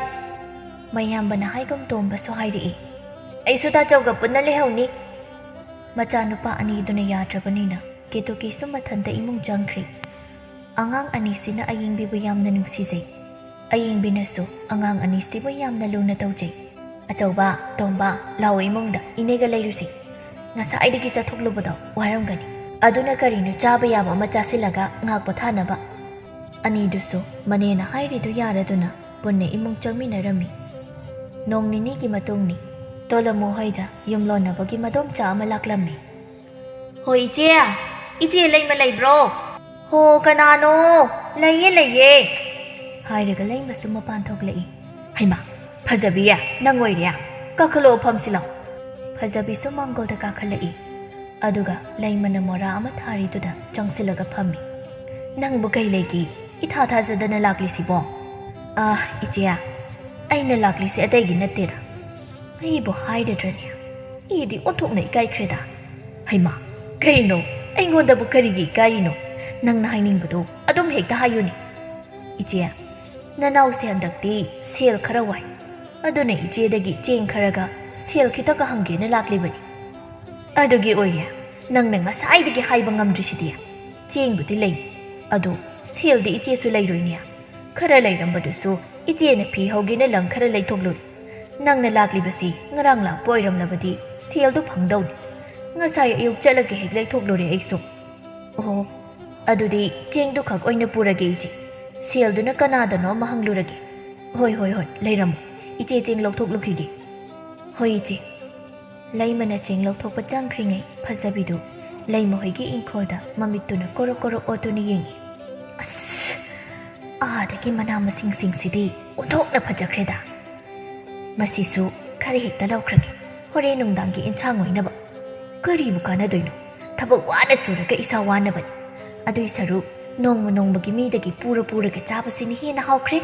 ꯃꯌꯥꯝꯕꯅ ꯍꯥꯏꯒꯨꯝ ꯇꯣꯝꯕꯁꯨ ꯍꯥꯏꯔꯛꯏ꯫ "ꯑꯩꯁꯨ ꯇꯥꯆꯧꯒ ꯄꯨꯟꯅ ꯂꯩꯍꯧꯅꯤ꯫" ꯃꯆꯥꯅꯨꯄꯥ ꯑꯅꯤꯗꯨꯅ ꯌꯥꯗ꯭ꯔꯕꯅꯤꯅ ꯀꯦꯇꯨꯀꯤꯁꯨ ꯃꯊꯟꯇ ꯏꯃꯨꯡ ꯆꯪꯈ꯭ꯔꯤ꯫ ꯑꯉꯥꯡ ꯑꯅꯤꯁꯤꯅ ꯑꯌꯤꯡꯕꯤꯕꯨ ꯌꯥꯝꯅ ꯅꯨꯡꯁꯤꯖꯩ꯫ ꯑꯌꯤꯡꯕꯤꯅꯁꯨ ꯑꯉꯥꯡ ꯑꯅꯤꯁꯤꯕꯨ ꯌꯥꯝꯅ ꯂꯨꯅ ꯇꯧꯖꯩ꯫ "ꯑꯆꯧꯕ, ꯇꯣꯝꯕ, ꯂꯥꯛꯑꯣ ꯏꯃꯨꯡꯗ, ꯏꯅꯦꯒ ꯂꯩꯔꯨꯁꯤ꯫ ꯉꯁꯥꯏꯗꯒꯤ ꯆꯠꯊꯣꯛꯂꯨꯕꯗꯣ ꯋꯥꯔꯝꯒꯅꯤ꯫ ꯑꯗꯨꯅ ꯀꯔꯤꯅꯣ ꯆꯥꯕ ꯌꯥꯕ ꯑꯃ ꯆꯥꯁꯤꯜꯂꯒ ꯉꯥꯏꯍꯥꯛ ꯄꯣꯊꯥꯅꯕ꯫" ꯑꯅꯤꯗꯨꯁꯨ ꯃꯅꯦꯅ ꯍꯥꯏꯔꯤꯗꯨ ꯌꯥꯔꯗꯨꯅ ꯄꯨꯟꯅ ꯏꯃꯨꯡ ꯆꯪꯃꯤꯟꯅꯔꯝꯃꯤ꯫ ꯅꯣꯡ ꯅꯤꯅꯤꯒꯤ ꯃꯇꯨꯡꯅꯤ꯫ ꯇꯣꯂꯝꯃꯨ ꯍꯣꯏꯗ ꯌꯨꯝꯂꯣꯟꯅꯕꯒꯤ ꯃꯗꯣꯝꯆꯥ ꯑꯃ ꯂꯥꯛꯂꯝꯃꯤ꯫ "ꯍꯣ ꯏꯆꯦ, ꯏꯆꯦ ꯂꯩꯃ ꯂꯩꯕ꯭ꯔꯣ?" "ꯍꯣ, ꯀꯅꯥꯅꯣ? ꯂꯩꯌꯦ, ꯂꯩꯌꯦ," ꯍꯥꯏꯔꯒ ꯂꯩꯃꯁꯨ ꯃꯄꯥꯟ ꯊꯣꯛꯂꯛꯏ꯫ "ꯍꯩꯃꯥ, ꯐꯖꯕꯤ, ꯅꯪ ꯑꯣꯏꯔꯦ? ꯀꯥꯈꯠꯂꯛꯑꯣ, ꯐꯝꯁꯤ ꯂꯥꯎ꯫" ꯐꯖꯕꯤꯁꯨ ꯃꯥꯡꯒꯣꯜꯗ ꯀꯥꯈꯠꯂꯛꯏ꯫ ꯑꯗꯨꯒ ꯂꯩꯃꯅ ꯃꯣꯔꯥ ꯑꯃ ꯊꯥꯔꯤꯗꯨꯗ ꯆꯪꯁꯤꯜꯂꯒ ꯐꯝꯃꯤ꯫ "ꯅꯪꯕꯨ ꯀꯩ ꯂꯩꯒꯦ? ꯏꯊꯥ ꯊꯥꯖꯗꯅ ꯂꯥꯛꯂꯤꯁꯤꯕꯣ?" "ꯑꯥ, ꯏꯆꯦ, ꯑꯩꯅ ꯂꯥꯛꯂꯤꯁꯦ ꯑꯇꯩꯒꯤ ꯅꯠꯇꯦꯗ꯫ ꯑꯩꯕꯨ ꯍꯥꯏꯔꯗ꯭ꯔꯅꯦ? ꯑꯩꯗꯤ ꯑꯣꯟꯊꯣꯛꯅ ꯏꯀꯥꯏꯈ꯭ꯔꯦꯗ꯫ ꯍꯩꯃꯥ, ꯀꯩꯅꯣ? ꯑꯩꯉꯣꯟꯗꯕꯨ ꯀꯔꯤꯒꯤ ꯏꯀꯥꯏꯔꯤꯅꯣ? ꯅꯪꯅ ꯍꯥꯏꯅꯤꯡꯕꯗꯣ ꯑꯗꯨꯝ ꯍꯦꯛꯇ ꯍꯥꯏꯌꯨꯅꯦ꯫ ꯏꯆꯦ, ꯅꯅꯥꯎꯁꯦ ꯍꯟꯗꯛꯇꯤ ꯁꯦꯜ ꯈꯔ ꯋꯥꯏ꯫ ꯑꯗꯨꯅ ꯏꯆꯦꯗꯒꯤ ꯆꯦꯡ ꯈꯔꯒ ꯁꯦꯜ ꯈꯤꯇꯒ ꯍꯪꯒꯦꯅ ꯂꯥꯛꯂꯤꯕꯅꯤ꯫ ꯑꯗꯨꯒꯤ ꯑꯣꯏꯔꯦ ꯅꯪꯅ ꯉꯁꯥꯏꯗꯒꯤ ꯍꯥꯏꯕ ꯉꯝꯗ꯭ꯔꯤꯁꯤꯗꯤ꯫ ꯆꯦꯡꯕꯨꯗꯤ ꯂꯩ, ꯑꯗꯣ ꯁꯦꯜꯗꯤ ꯏꯆꯦꯁꯨ ꯂꯩꯔꯣꯏꯅꯦ꯫ ꯈꯔ ꯂꯩꯔꯝꯕꯗꯨꯁꯨ ꯏꯆꯦꯅ ꯐꯤ ꯍꯧꯒꯦꯅ ꯂꯪ ꯈꯔ ꯂꯩꯊꯣꯛꯂꯨꯔꯦ꯫ ꯅꯪꯅ ꯂꯥꯛꯂꯤꯕꯁꯤ ꯉꯔꯥꯡ ꯂꯥꯛꯄ ꯑꯣꯏꯔꯝꯂꯕꯗꯤ ꯁꯦꯜꯗꯨ ꯐꯪꯗꯧꯅꯤ꯫ ꯉꯁꯥꯏ ꯑꯌꯨꯛ ꯆꯠꯂꯒ ꯍꯦꯛ ꯂꯩꯊꯣꯛꯂꯨꯔꯦ ꯑꯩꯁꯨ꯫ ꯑꯣꯍꯣ, ꯑꯗꯨꯗꯤ ꯆꯦꯡꯗꯨ ꯈꯛ ꯑꯣꯏꯅ ꯄꯨꯔꯒꯦ ꯏꯆꯦ꯫ ꯁꯦꯜꯗꯨꯅ ꯀꯅꯥꯗꯅꯣ ꯑꯃ ꯍꯪꯂꯨꯔꯒꯦ꯫ ꯍꯣꯏ, ꯍꯣꯏ, ꯍꯣꯏ, ꯂꯩꯔꯝꯃꯣ꯫ ꯏꯆꯦ ꯆꯦꯡ ꯂꯧꯊꯣꯛꯂꯨꯈꯤꯒꯦ꯫ ꯍꯣꯏ ꯏꯆꯦ꯫ ꯂꯩꯃꯅ ꯆꯦꯡ ꯂꯧꯊꯣꯛꯄ ꯆꯪꯈ꯭ꯔꯤꯉꯩ ꯐꯖꯕꯤꯗꯨ ꯂꯩꯃ ꯍꯣꯏꯒꯤ ꯏꯪꯈꯣꯜꯗ ꯃꯃꯤꯠꯇꯨꯅ ꯀꯣꯔꯣ ꯀꯣꯔꯣ ꯑꯣꯠꯇꯨꯅ ꯌꯦꯡꯏ꯫ ꯑꯁ! ꯑꯥꯗꯒꯤ ꯃꯅꯥ ꯃꯁꯤꯡꯁꯤꯡꯁꯤꯗꯤ ꯑꯣꯟꯊꯣꯛꯅ ꯐꯖꯈ꯭ꯔꯦꯗ꯫ ꯃꯁꯤꯁꯨ ꯈꯔ ꯍꯦꯛꯇ ꯂꯧꯈ꯭ꯔꯒꯦ, ꯍꯣꯔꯦꯟ ꯅꯨꯡꯗꯥꯡꯒꯤ ꯏꯟꯁꯥꯡ ꯑꯣꯏꯅꯕ꯫ ꯀꯔꯤꯕꯨ ꯀꯥꯟꯅꯗꯣꯏꯅꯣ? ꯊꯕꯛ ꯋꯥꯅ ꯁꯨꯔꯒ ꯏꯁꯥ ꯋꯥꯅꯕꯅꯤ꯫ ꯑꯗꯨꯏ ꯁꯔꯨꯛ ꯅꯣꯡꯃ ꯅꯣꯡꯃꯒꯤ ꯃꯤꯗꯒꯤ ꯄꯨꯔ ꯄꯨꯔꯒ ꯆꯥꯕꯁꯤꯅ ꯍꯦꯟꯅ ꯍꯥꯎꯈ꯭ꯔꯦ꯫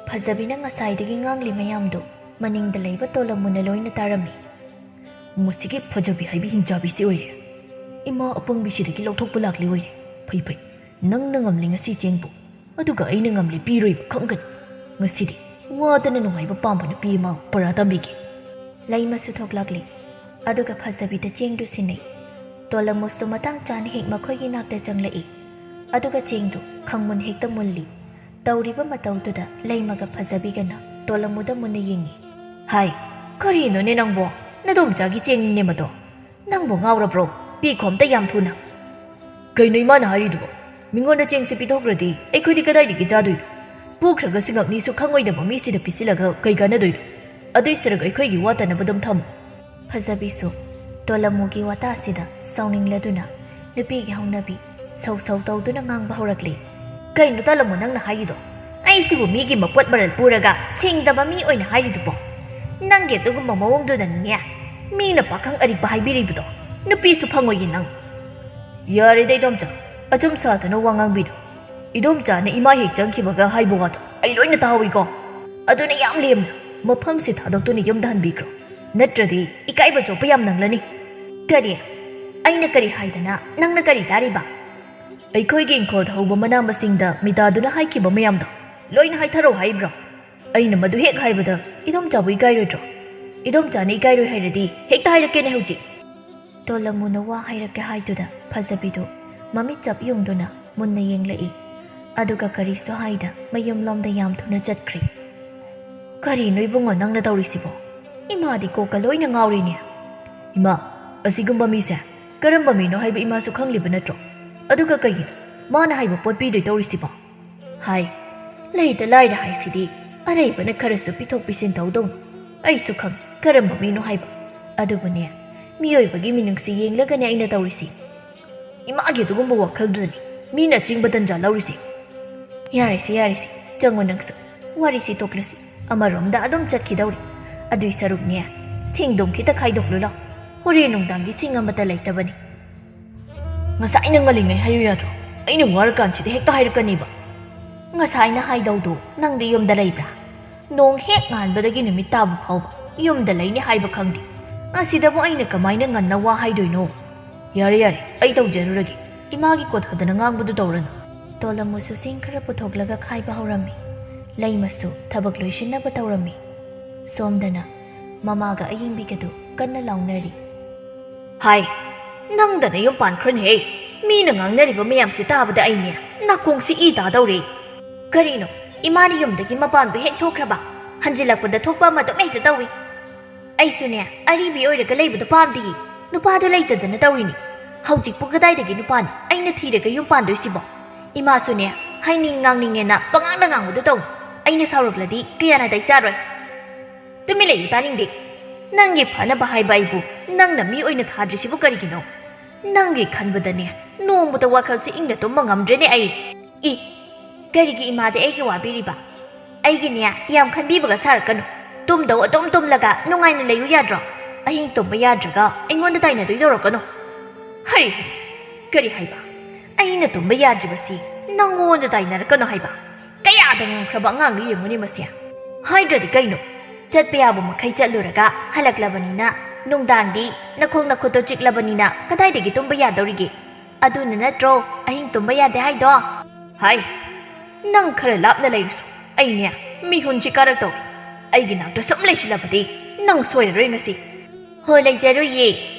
ꯐꯖꯕꯤꯅ ꯉꯁꯥꯏꯗꯒꯤ ꯉꯥꯡꯂꯤ ꯃꯌꯥꯝꯗꯨ ꯃꯅꯤꯡꯗ ꯂꯩꯕ ꯇꯣꯂꯝꯃꯨꯅ ꯂꯣꯏꯅ ꯇꯥꯔꯝꯃꯤ꯫ "ꯃꯁꯤꯒꯤ ꯐꯖꯕꯤ ꯍꯥꯏꯕꯤ ꯍꯤꯡꯆꯥꯕꯤꯁꯤ ꯑꯣꯏꯔꯦ꯫ ꯏꯃꯥ ꯑꯄꯪꯕꯤꯁꯤꯗꯒꯤ ꯂꯧꯊꯣꯛꯄ ꯂꯥꯛꯂꯤ ꯑꯣꯏꯔꯦ꯫ ꯐꯩ ꯐꯩ, ꯅꯪꯅ ꯉꯝꯂꯤ ꯉꯁꯤ ꯆꯦꯡꯕꯨ, ꯑꯗꯨꯒ ꯑꯩꯅ ꯉꯝꯂꯤ ꯄꯤꯔꯣꯏꯕ ꯈꯪꯒꯅꯤ꯫ ꯉꯁꯤꯗꯤ ꯋꯥꯗꯅ ꯅꯨꯡꯉꯥꯏꯕ ꯄꯥꯝꯕ ꯅꯨꯄꯤ ꯑꯃ ꯄꯔꯥ ꯇꯝꯕꯤꯒꯦ꯫" ꯂꯩꯃꯁꯨ ꯊꯣꯛꯂꯛꯂꯤ꯫ ꯑꯗꯨꯒ ꯐꯖꯕꯤꯗ ꯆꯦꯡꯗꯨ ꯁꯤꯟꯅꯩ꯫ ꯇꯣꯂꯝꯃꯨꯁꯨ ꯃꯇꯥꯡ ꯆꯥꯅ ꯍꯦꯛ ꯃꯈꯣꯏꯒꯤ ꯅꯥꯛꯇ ꯆꯪꯂꯛꯏ꯫ ꯑꯗꯨꯒ ꯆꯦꯡꯗꯨ ꯈꯪꯃꯨꯟ ꯍꯦꯛꯇ ꯃꯨꯜꯂꯤ꯫ ꯇꯧꯔꯤꯕ ꯃꯇꯧꯗꯨꯗ ꯂꯩꯃꯒ ꯐꯖꯕꯤꯒꯅ ꯇꯣꯂꯝꯃꯨꯗ ꯃꯨꯟꯅ ꯌꯦꯡꯉꯤ꯫ "ꯍꯥꯏ, ꯀꯔꯤꯅꯣꯅꯦ ꯅꯪꯕꯣ? ꯅꯗꯣꯝꯆꯥꯒꯤ ꯆꯦꯡꯅꯤꯅꯦ ꯃꯗꯣ꯫ ꯅꯪꯕꯨ ꯉꯥꯎꯔꯕ꯭ꯔꯣ? ꯄꯤꯈꯣ ꯑꯝꯇ ꯌꯥꯝ ꯊꯨꯅ꯫" "ꯀꯩꯅꯣ ꯏꯃꯥꯅ ꯍꯥꯏꯔꯤꯗꯨꯕꯣ? ꯃꯤꯉꯣꯟꯗ ꯆꯦꯡꯁꯤ ꯄꯤꯊꯣꯛꯈ꯭ꯔꯗꯤ ꯑꯩꯈꯣꯏꯗꯤ ꯀꯗꯥꯏꯗꯒꯤ ꯆꯥꯗꯣꯏꯅꯣ? ꯄꯨꯈ꯭ꯔꯒ ꯁꯤꯡꯉꯛꯅꯤꯁꯨ ꯈꯪꯉꯣꯏꯗꯕ ꯃꯤꯁꯤꯗ ꯄꯤꯁꯤꯜꯂꯒ ꯀꯩ ꯀꯥꯟꯅꯗꯣꯏꯅꯣ? ꯑꯗꯨꯏ ꯁꯔꯨꯛ ꯑꯩꯈꯣꯏꯒꯤ ꯋꯥꯇꯅꯕ ꯑꯗꯨꯝ ꯊꯝꯃꯨ꯫" ꯐꯖꯕꯤꯁꯨ ꯇꯣꯂꯝꯃꯨꯒꯤ ꯋꯥꯇꯥꯁꯤꯗ ꯁꯥꯎꯅꯤꯡꯂꯗꯨꯅ ꯅꯨꯄꯤꯒꯤ ꯍꯧꯅꯕꯤ ꯁꯧ ꯁꯧ ꯇꯧꯗꯨꯅ ꯉꯥꯡꯕ ꯍꯧꯔꯛꯂꯤ꯫ "ꯀꯩꯅꯣ ꯇꯣꯂꯝꯃꯨ ꯅꯪꯅ ꯍꯥꯏꯔꯤꯗꯣ? ꯑꯩꯁꯤꯕꯨ ꯃꯤꯒꯤ ꯃꯄꯣꯠ ꯃꯔꯜ ꯄꯨꯔꯒ ꯁꯦꯡꯗꯕ ꯃꯤ ꯑꯣꯏꯅ ꯍꯥꯏꯔꯤꯗꯨꯕꯣ? ꯅꯪꯒꯤ ꯑꯗꯨꯒꯨꯝꯕ ꯃꯑꯣꯡꯗꯨꯅꯅꯤꯅꯦ ꯃꯤꯅ ꯄꯥꯈꯪ ꯑꯔꯤꯛꯄ ꯍꯥꯏꯕꯤꯔꯤꯕꯗꯣ ꯅꯨꯄꯤꯁꯨ ꯐꯪꯉꯣꯏꯌꯦ ꯅꯪ꯫ ꯌꯥꯔꯦꯗ ꯏꯗꯣꯝꯆꯥ, ꯑꯆꯨꯝ ꯁꯥꯗꯅ ꯋꯥ ꯉꯥꯡꯕꯤꯅꯨ꯫ ꯏꯗꯣꯝꯆꯥꯅ ꯏꯃꯥ ꯍꯦꯛ ꯆꯪꯈꯤꯕꯒ ꯍꯥꯏꯕ ꯋꯥꯗꯣ ꯑꯩ ꯂꯣꯏꯅ ꯇꯥꯍꯧꯏꯀꯣ꯫ ꯑꯗꯨꯅ ꯌꯥꯝ ꯂꯦꯝꯅ ꯃꯐꯝꯁꯤ ꯊꯥꯗꯣꯛꯇꯨꯅ ꯌꯨꯝꯗ ꯍꯟꯕꯤꯈ꯭ꯔꯣ, ꯅꯠꯇ꯭ꯔꯗꯤ ꯏꯀꯥꯏꯕ ꯆꯣꯞꯄ ꯌꯥꯝ ꯅꯪꯂꯅꯤ꯫ ꯀꯔꯤ? ꯑꯩꯅ ꯀꯔꯤ ꯍꯥꯏꯗꯅ ꯅꯪꯅ ꯀꯔꯤ ꯇꯥꯔꯤꯕ? ꯑꯩꯈꯣꯏꯒꯤ ꯏꯪꯈꯣꯜꯗ ꯍꯧꯕ ꯃꯅꯥ ꯃꯁꯤꯡꯗ ꯃꯤꯇꯥꯗꯨꯅ ꯍꯥꯏꯈꯤꯕ ꯃꯌꯥꯝꯗꯣ ꯂꯣꯏꯅ ꯍꯥꯏꯊꯔꯛꯑꯣ ꯍꯥꯏꯕ꯭ꯔꯣ? ꯑꯩꯅ ꯃꯗꯨ ꯍꯦꯛ ꯍꯥꯏꯕꯗ ꯏꯗꯣꯝꯆꯥꯕꯨ ꯏꯀꯥꯏꯔꯣꯏꯗ꯭ꯔꯣ? ꯏꯗꯣꯝꯆꯥꯅ ꯏꯀꯥꯏꯔꯣꯏ ꯍꯥꯏꯔꯗꯤ ꯍꯦꯛꯇ ꯍꯥꯏꯔꯛꯀꯦꯅꯦ ꯍꯧꯖꯤꯛ꯫ ꯇꯣꯂꯝꯃꯨꯅ ꯋꯥ ꯍꯥꯏꯔꯛꯀꯦ ꯍꯥꯏꯗꯨꯗ ꯐꯖꯕꯤꯗꯨ ꯃꯃꯤꯠ ꯆꯞ ꯌꯨꯡꯗꯨꯅ ꯃꯨꯟꯅ ꯌꯦꯡꯂꯛꯏ꯫ ꯑꯗꯨꯒ ꯀꯔꯤꯁꯨ ꯍꯥꯏꯗ ꯃꯌꯨꯝꯂꯣꯝꯗ ꯌꯥꯝ ꯊꯨꯅ ꯆꯠꯈ꯭ꯔꯦ꯫ ꯀꯔꯤꯅꯣ ꯏꯕꯨꯡꯉꯣ ꯅꯪꯅ ꯇꯧꯔꯤꯁꯤꯕꯣ? ꯏꯃꯥꯗꯤ ꯀꯣꯛꯀ ꯂꯣꯏꯅ ꯉꯥꯎꯔꯤꯅꯦ꯫ ꯏꯃꯥ, ꯑꯁꯤꯒꯨꯝꯕ ꯃꯤꯁꯦ ꯀꯔꯝꯕ ꯃꯤꯅꯣ ꯍꯥꯏꯕ ꯏꯃꯥꯁꯨ ꯈꯪꯂꯤꯕ ꯅꯠꯇ꯭ꯔꯣ? ꯑꯗꯨꯒ ꯀꯩꯒꯤꯅꯣ ꯃꯥꯅ ꯍꯥꯏꯕ ꯄꯣꯠ ꯄꯤꯗꯣꯏ ꯇꯧꯔꯤꯁꯤꯕꯣ? ꯍꯥꯏ, ꯂꯩꯇ ꯂꯥꯏꯔ ꯍꯥꯏꯁꯤꯗꯤ ꯑꯔꯩꯕꯅ ꯈꯔꯁꯨ ꯄꯤꯊꯣꯛ ꯄꯤꯁꯤꯟ ꯇꯧꯗꯧꯅꯤ꯫ ꯑꯩꯁꯨ ꯈꯪ ꯀꯔꯝꯕ ꯃꯤꯅꯣ ꯍꯥꯏꯕ꯫ ꯑꯗꯨꯕꯨꯅꯦ, ꯃꯤꯑꯣꯏꯕꯒꯤ ꯃꯤꯅꯨꯡꯁꯤ ꯌꯦꯡꯂꯒꯅꯦ ꯑꯩꯅ ꯇꯧꯔꯤꯁꯤ꯫ ꯏꯃꯥꯒꯤ ꯑꯗꯨꯒꯨꯝꯕ ꯋꯥꯈꯜꯗꯨꯗꯅꯤ ꯃꯤꯅ ꯑꯆꯤꯡꯕ ꯇꯟꯖꯥ ꯂꯧꯔꯤꯁꯦ꯫ ꯌꯥꯔꯦꯁꯦ, ꯌꯥꯔꯦꯁꯦ, ꯆꯪꯉꯣ ꯅꯪꯁꯨ꯫ ꯋꯥꯔꯤꯁꯤ ꯇꯣꯛꯂꯁꯤ꯫ ꯑꯃꯔꯣꯝꯗ ꯑꯗꯨꯝ ꯆꯠꯈꯤꯗꯧꯔꯤ꯫ ꯑꯗꯨꯏ ꯁꯔꯨꯛꯅꯦ, ꯁꯤꯡꯗꯣꯝ ꯈꯤꯇ ꯈꯥꯏꯗꯣꯛꯂꯨ ꯂꯥꯎ꯫ ꯍꯣꯔꯦꯟ ꯅꯨꯡꯗꯥꯡꯒꯤ ꯁꯤꯡ ꯑꯃꯠꯇ ꯂꯩꯇꯕꯅꯤ꯫ ꯉꯁꯥꯏꯅ ꯉꯜꯂꯤꯉꯩ ꯍꯥꯏꯌꯨ ꯌꯥꯗ꯭ꯔꯣ? ꯑꯩꯅ ꯋꯥꯔꯀꯥꯟꯁꯤꯗ ꯍꯦꯛꯇ ꯍꯥꯏꯔꯛꯀꯅꯤꯕ꯫ ꯉꯁꯥꯏꯅ ꯍꯥꯏꯗꯧꯗꯣ ꯅꯪꯗꯤ ꯌꯨꯝꯗ ꯂꯩꯕ꯭ꯔꯥ? ꯅꯣꯡ ꯍꯦꯛ ꯉꯥꯟꯕꯗꯒꯤ ꯅꯨꯃꯤꯠ ꯇꯥꯕ ꯐꯥꯎꯕ ꯌꯨꯝꯗ ꯂꯩꯅꯤ ꯍꯥꯏꯕ ꯈꯪꯗꯦ꯫ ꯑꯁꯤꯗꯕꯨ ꯑꯩꯅ ꯀꯃꯥꯏꯅ ꯉꯟꯅ ꯋꯥ ꯍꯥꯏꯗꯣꯏꯅꯣ? ꯌꯥꯔꯦ, ꯌꯥꯔꯦ, ꯑꯩ ꯇꯧꯖꯔꯨꯔꯒꯦ꯫ ꯏꯃꯥꯒꯤ ꯀꯣꯊꯗꯅ ꯉꯥꯡꯕꯗꯨ ꯇꯧꯔꯅꯨ꯫ ꯇꯣꯂꯝꯃꯨꯁꯨ ꯁꯤꯡ ꯈꯔ ꯄꯨꯊꯣꯛꯂꯒ ꯈꯥꯏꯕ ꯍꯧꯔꯝꯃꯤ꯫ ꯂꯩꯃꯁꯨ ꯊꯕꯛ ꯂꯣꯏꯁꯤꯟꯅꯕ ꯇꯧꯔꯝꯃꯤ꯫ ꯁꯣꯝꯗꯅ ꯃꯃꯥꯒ ꯑꯌꯤꯡꯕꯤꯒꯗꯨ ꯀꯟꯅ ꯂꯥꯎꯅꯔꯤ꯫ ꯍꯥꯏ, ꯅꯪꯗ ꯅꯌꯨꯝ ꯄꯥꯟꯈ꯭ꯔꯅꯤꯍꯦ꯫ ꯃꯤꯅ ꯉꯥꯡꯅꯔꯤꯕ ꯃꯌꯥꯝꯁꯤ ꯇꯥꯕꯗ ꯑꯩꯅꯦ ꯅꯥꯀꯣꯡꯁꯤ ꯏ ꯇꯥꯗꯧꯔꯦ꯫ ꯀꯔꯤꯅꯣ, ꯏꯃꯥꯅ ꯌꯨꯝꯗꯒꯤ ꯃꯄꯥꯟꯕꯨ ꯍꯦꯛ ꯊꯣꯛꯈ꯭ꯔꯕ, ꯍꯟꯖꯤꯜꯂꯛꯄꯗ ꯊꯣꯛꯄ ꯑꯃ ꯑꯗꯨꯝ ꯍꯦꯛꯇ ꯇꯧꯏ꯫ ꯑꯩꯁꯨꯅꯦ, ꯑꯔꯤꯕꯤ ꯑꯣꯏꯔꯒ ꯂꯩꯕꯗꯣ ꯄꯥꯝꯗꯤꯌꯦ꯫ ꯅꯨꯄꯥꯗꯣ ꯂꯩꯇꯗꯅ ꯇꯧꯔꯤꯅꯤ꯫ ꯍꯧꯖꯤꯛꯄꯨ ꯀꯗꯥꯏꯗꯒꯤ ꯅꯨꯄꯥꯅꯣ ꯑꯩꯅ ꯊꯤꯔꯒ ꯌꯨꯝ ꯄꯥꯟꯗꯣꯏꯁꯤꯕꯣ? ꯏꯃꯥꯁꯨꯅꯦ, ꯍꯥꯏꯅꯤꯡ ꯉꯥꯡꯅꯤꯡꯉꯦꯅ ꯄꯉꯥꯡꯗ ꯉꯥꯡꯕꯗꯣ ꯇꯧꯏ꯫ ꯑꯩꯅ ꯁꯥꯎꯔꯛꯂꯗꯤ ꯀꯌꯥ ꯅꯥꯇꯩ ꯆꯥꯔꯣꯏ꯫ ꯇꯨꯃꯤꯟ ꯂꯩꯌꯨ, ꯇꯥꯅꯤꯡꯗꯦ꯫ ꯅꯪꯒꯤ ꯐꯅꯕ ꯍꯥꯏꯕ ꯑꯩꯕꯨ ꯅꯪꯅ ꯃꯤ ꯑꯣꯏꯅ ꯊꯥꯗ꯭ꯔꯤꯁꯤꯕꯨ ꯀꯔꯤꯒꯤꯅꯣ? ꯅꯪꯒꯤ ꯈꯟꯕꯗꯅꯦ, ꯅꯣꯡꯃꯇ ꯋꯥꯈꯜꯁꯤ ꯏꯪꯅ ꯇꯨꯝꯕ ꯉꯝꯗ꯭ꯔꯦꯅꯦ ꯑꯩ꯫ ꯏ, ꯀꯔꯤꯒꯤ ꯏꯃꯥꯗꯤ ꯑꯩꯒꯤ ꯋꯥꯕꯤꯔꯤꯕ? ꯑꯩꯒꯤꯅꯦ, ꯌꯥꯝ ꯈꯟꯕꯤꯕꯒ ꯁꯥꯔꯛꯀꯅꯨ꯫ ꯇꯨꯝꯗꯧ ꯑꯗꯨꯝ ꯇꯨꯝꯂꯒ ꯅꯨꯡꯉꯥꯏꯅ ꯂꯩꯌꯨ ꯌꯥꯗ꯭ꯔꯣ? ꯑꯍꯤꯡ ꯇꯨꯝꯕ ꯌꯥꯗ꯭ꯔꯒ ꯑꯩꯉꯣꯟꯗ ꯇꯥꯏꯅꯗꯣꯏ ꯇꯧꯔꯛꯀꯅꯨ꯫ ꯍꯔꯤ ꯍꯔꯤ, ꯀꯔꯤ ꯍꯥꯏꯕ? ꯑꯩꯅ ꯇꯨꯝꯕ ꯌꯥꯗ꯭ꯔꯤꯕꯁꯤ ꯅꯪꯉꯣꯟꯗ ꯇꯥꯏꯅꯔꯛꯀꯅꯨ ꯍꯥꯏꯕ? ꯀꯌꯥꯗ ꯉꯝꯈ꯭ꯔꯕ ꯑꯉꯥꯡꯅꯣ ꯌꯦꯡꯉꯨꯅꯦ ꯃꯁꯦ꯫ ꯍꯥꯏꯗ꯭ꯔꯗꯤ ꯀꯩꯅꯣ? ꯆꯠꯄ ꯌꯥꯕ ꯃꯈꯩ ꯆꯠꯂꯨꯔꯒ ꯍꯜꯂꯛꯂꯕꯅꯤꯅ, ꯅꯨꯡꯗꯥꯡꯗꯤ ꯅꯈꯣꯡ ꯅꯈꯨꯠꯇꯣ ꯆꯤꯛꯂꯕꯅꯤꯅ ꯀꯗꯥꯏꯗꯒꯤ ꯇꯨꯝꯕ ꯌꯥꯗꯧꯔꯤꯒꯦ? ꯑꯗꯨꯅ ꯅꯠꯇ꯭ꯔꯣ ꯑꯍꯤꯡ ꯇꯨꯝꯕ ꯌꯥꯗꯦ ꯍꯥꯏꯗꯣ? ꯍꯥꯏ, ꯅꯪ ꯈꯔ ꯂꯥꯞꯅ ꯂꯩꯔꯁꯨ ꯑꯩꯅꯦ ꯃꯤꯍꯨꯟꯁꯤ ꯀꯥꯔꯛꯇꯧꯔꯦ꯫ ꯑꯩꯒꯤ ꯅꯥꯛꯇ ꯁꯨꯝ ꯂꯩꯁꯤꯜꯂꯕꯗꯤ ꯅꯪ ꯁꯣꯏꯔꯔꯣꯏ ꯉꯁꯤ꯫ ꯍꯣ, ꯂꯩꯖꯔꯨꯏꯌꯦ꯫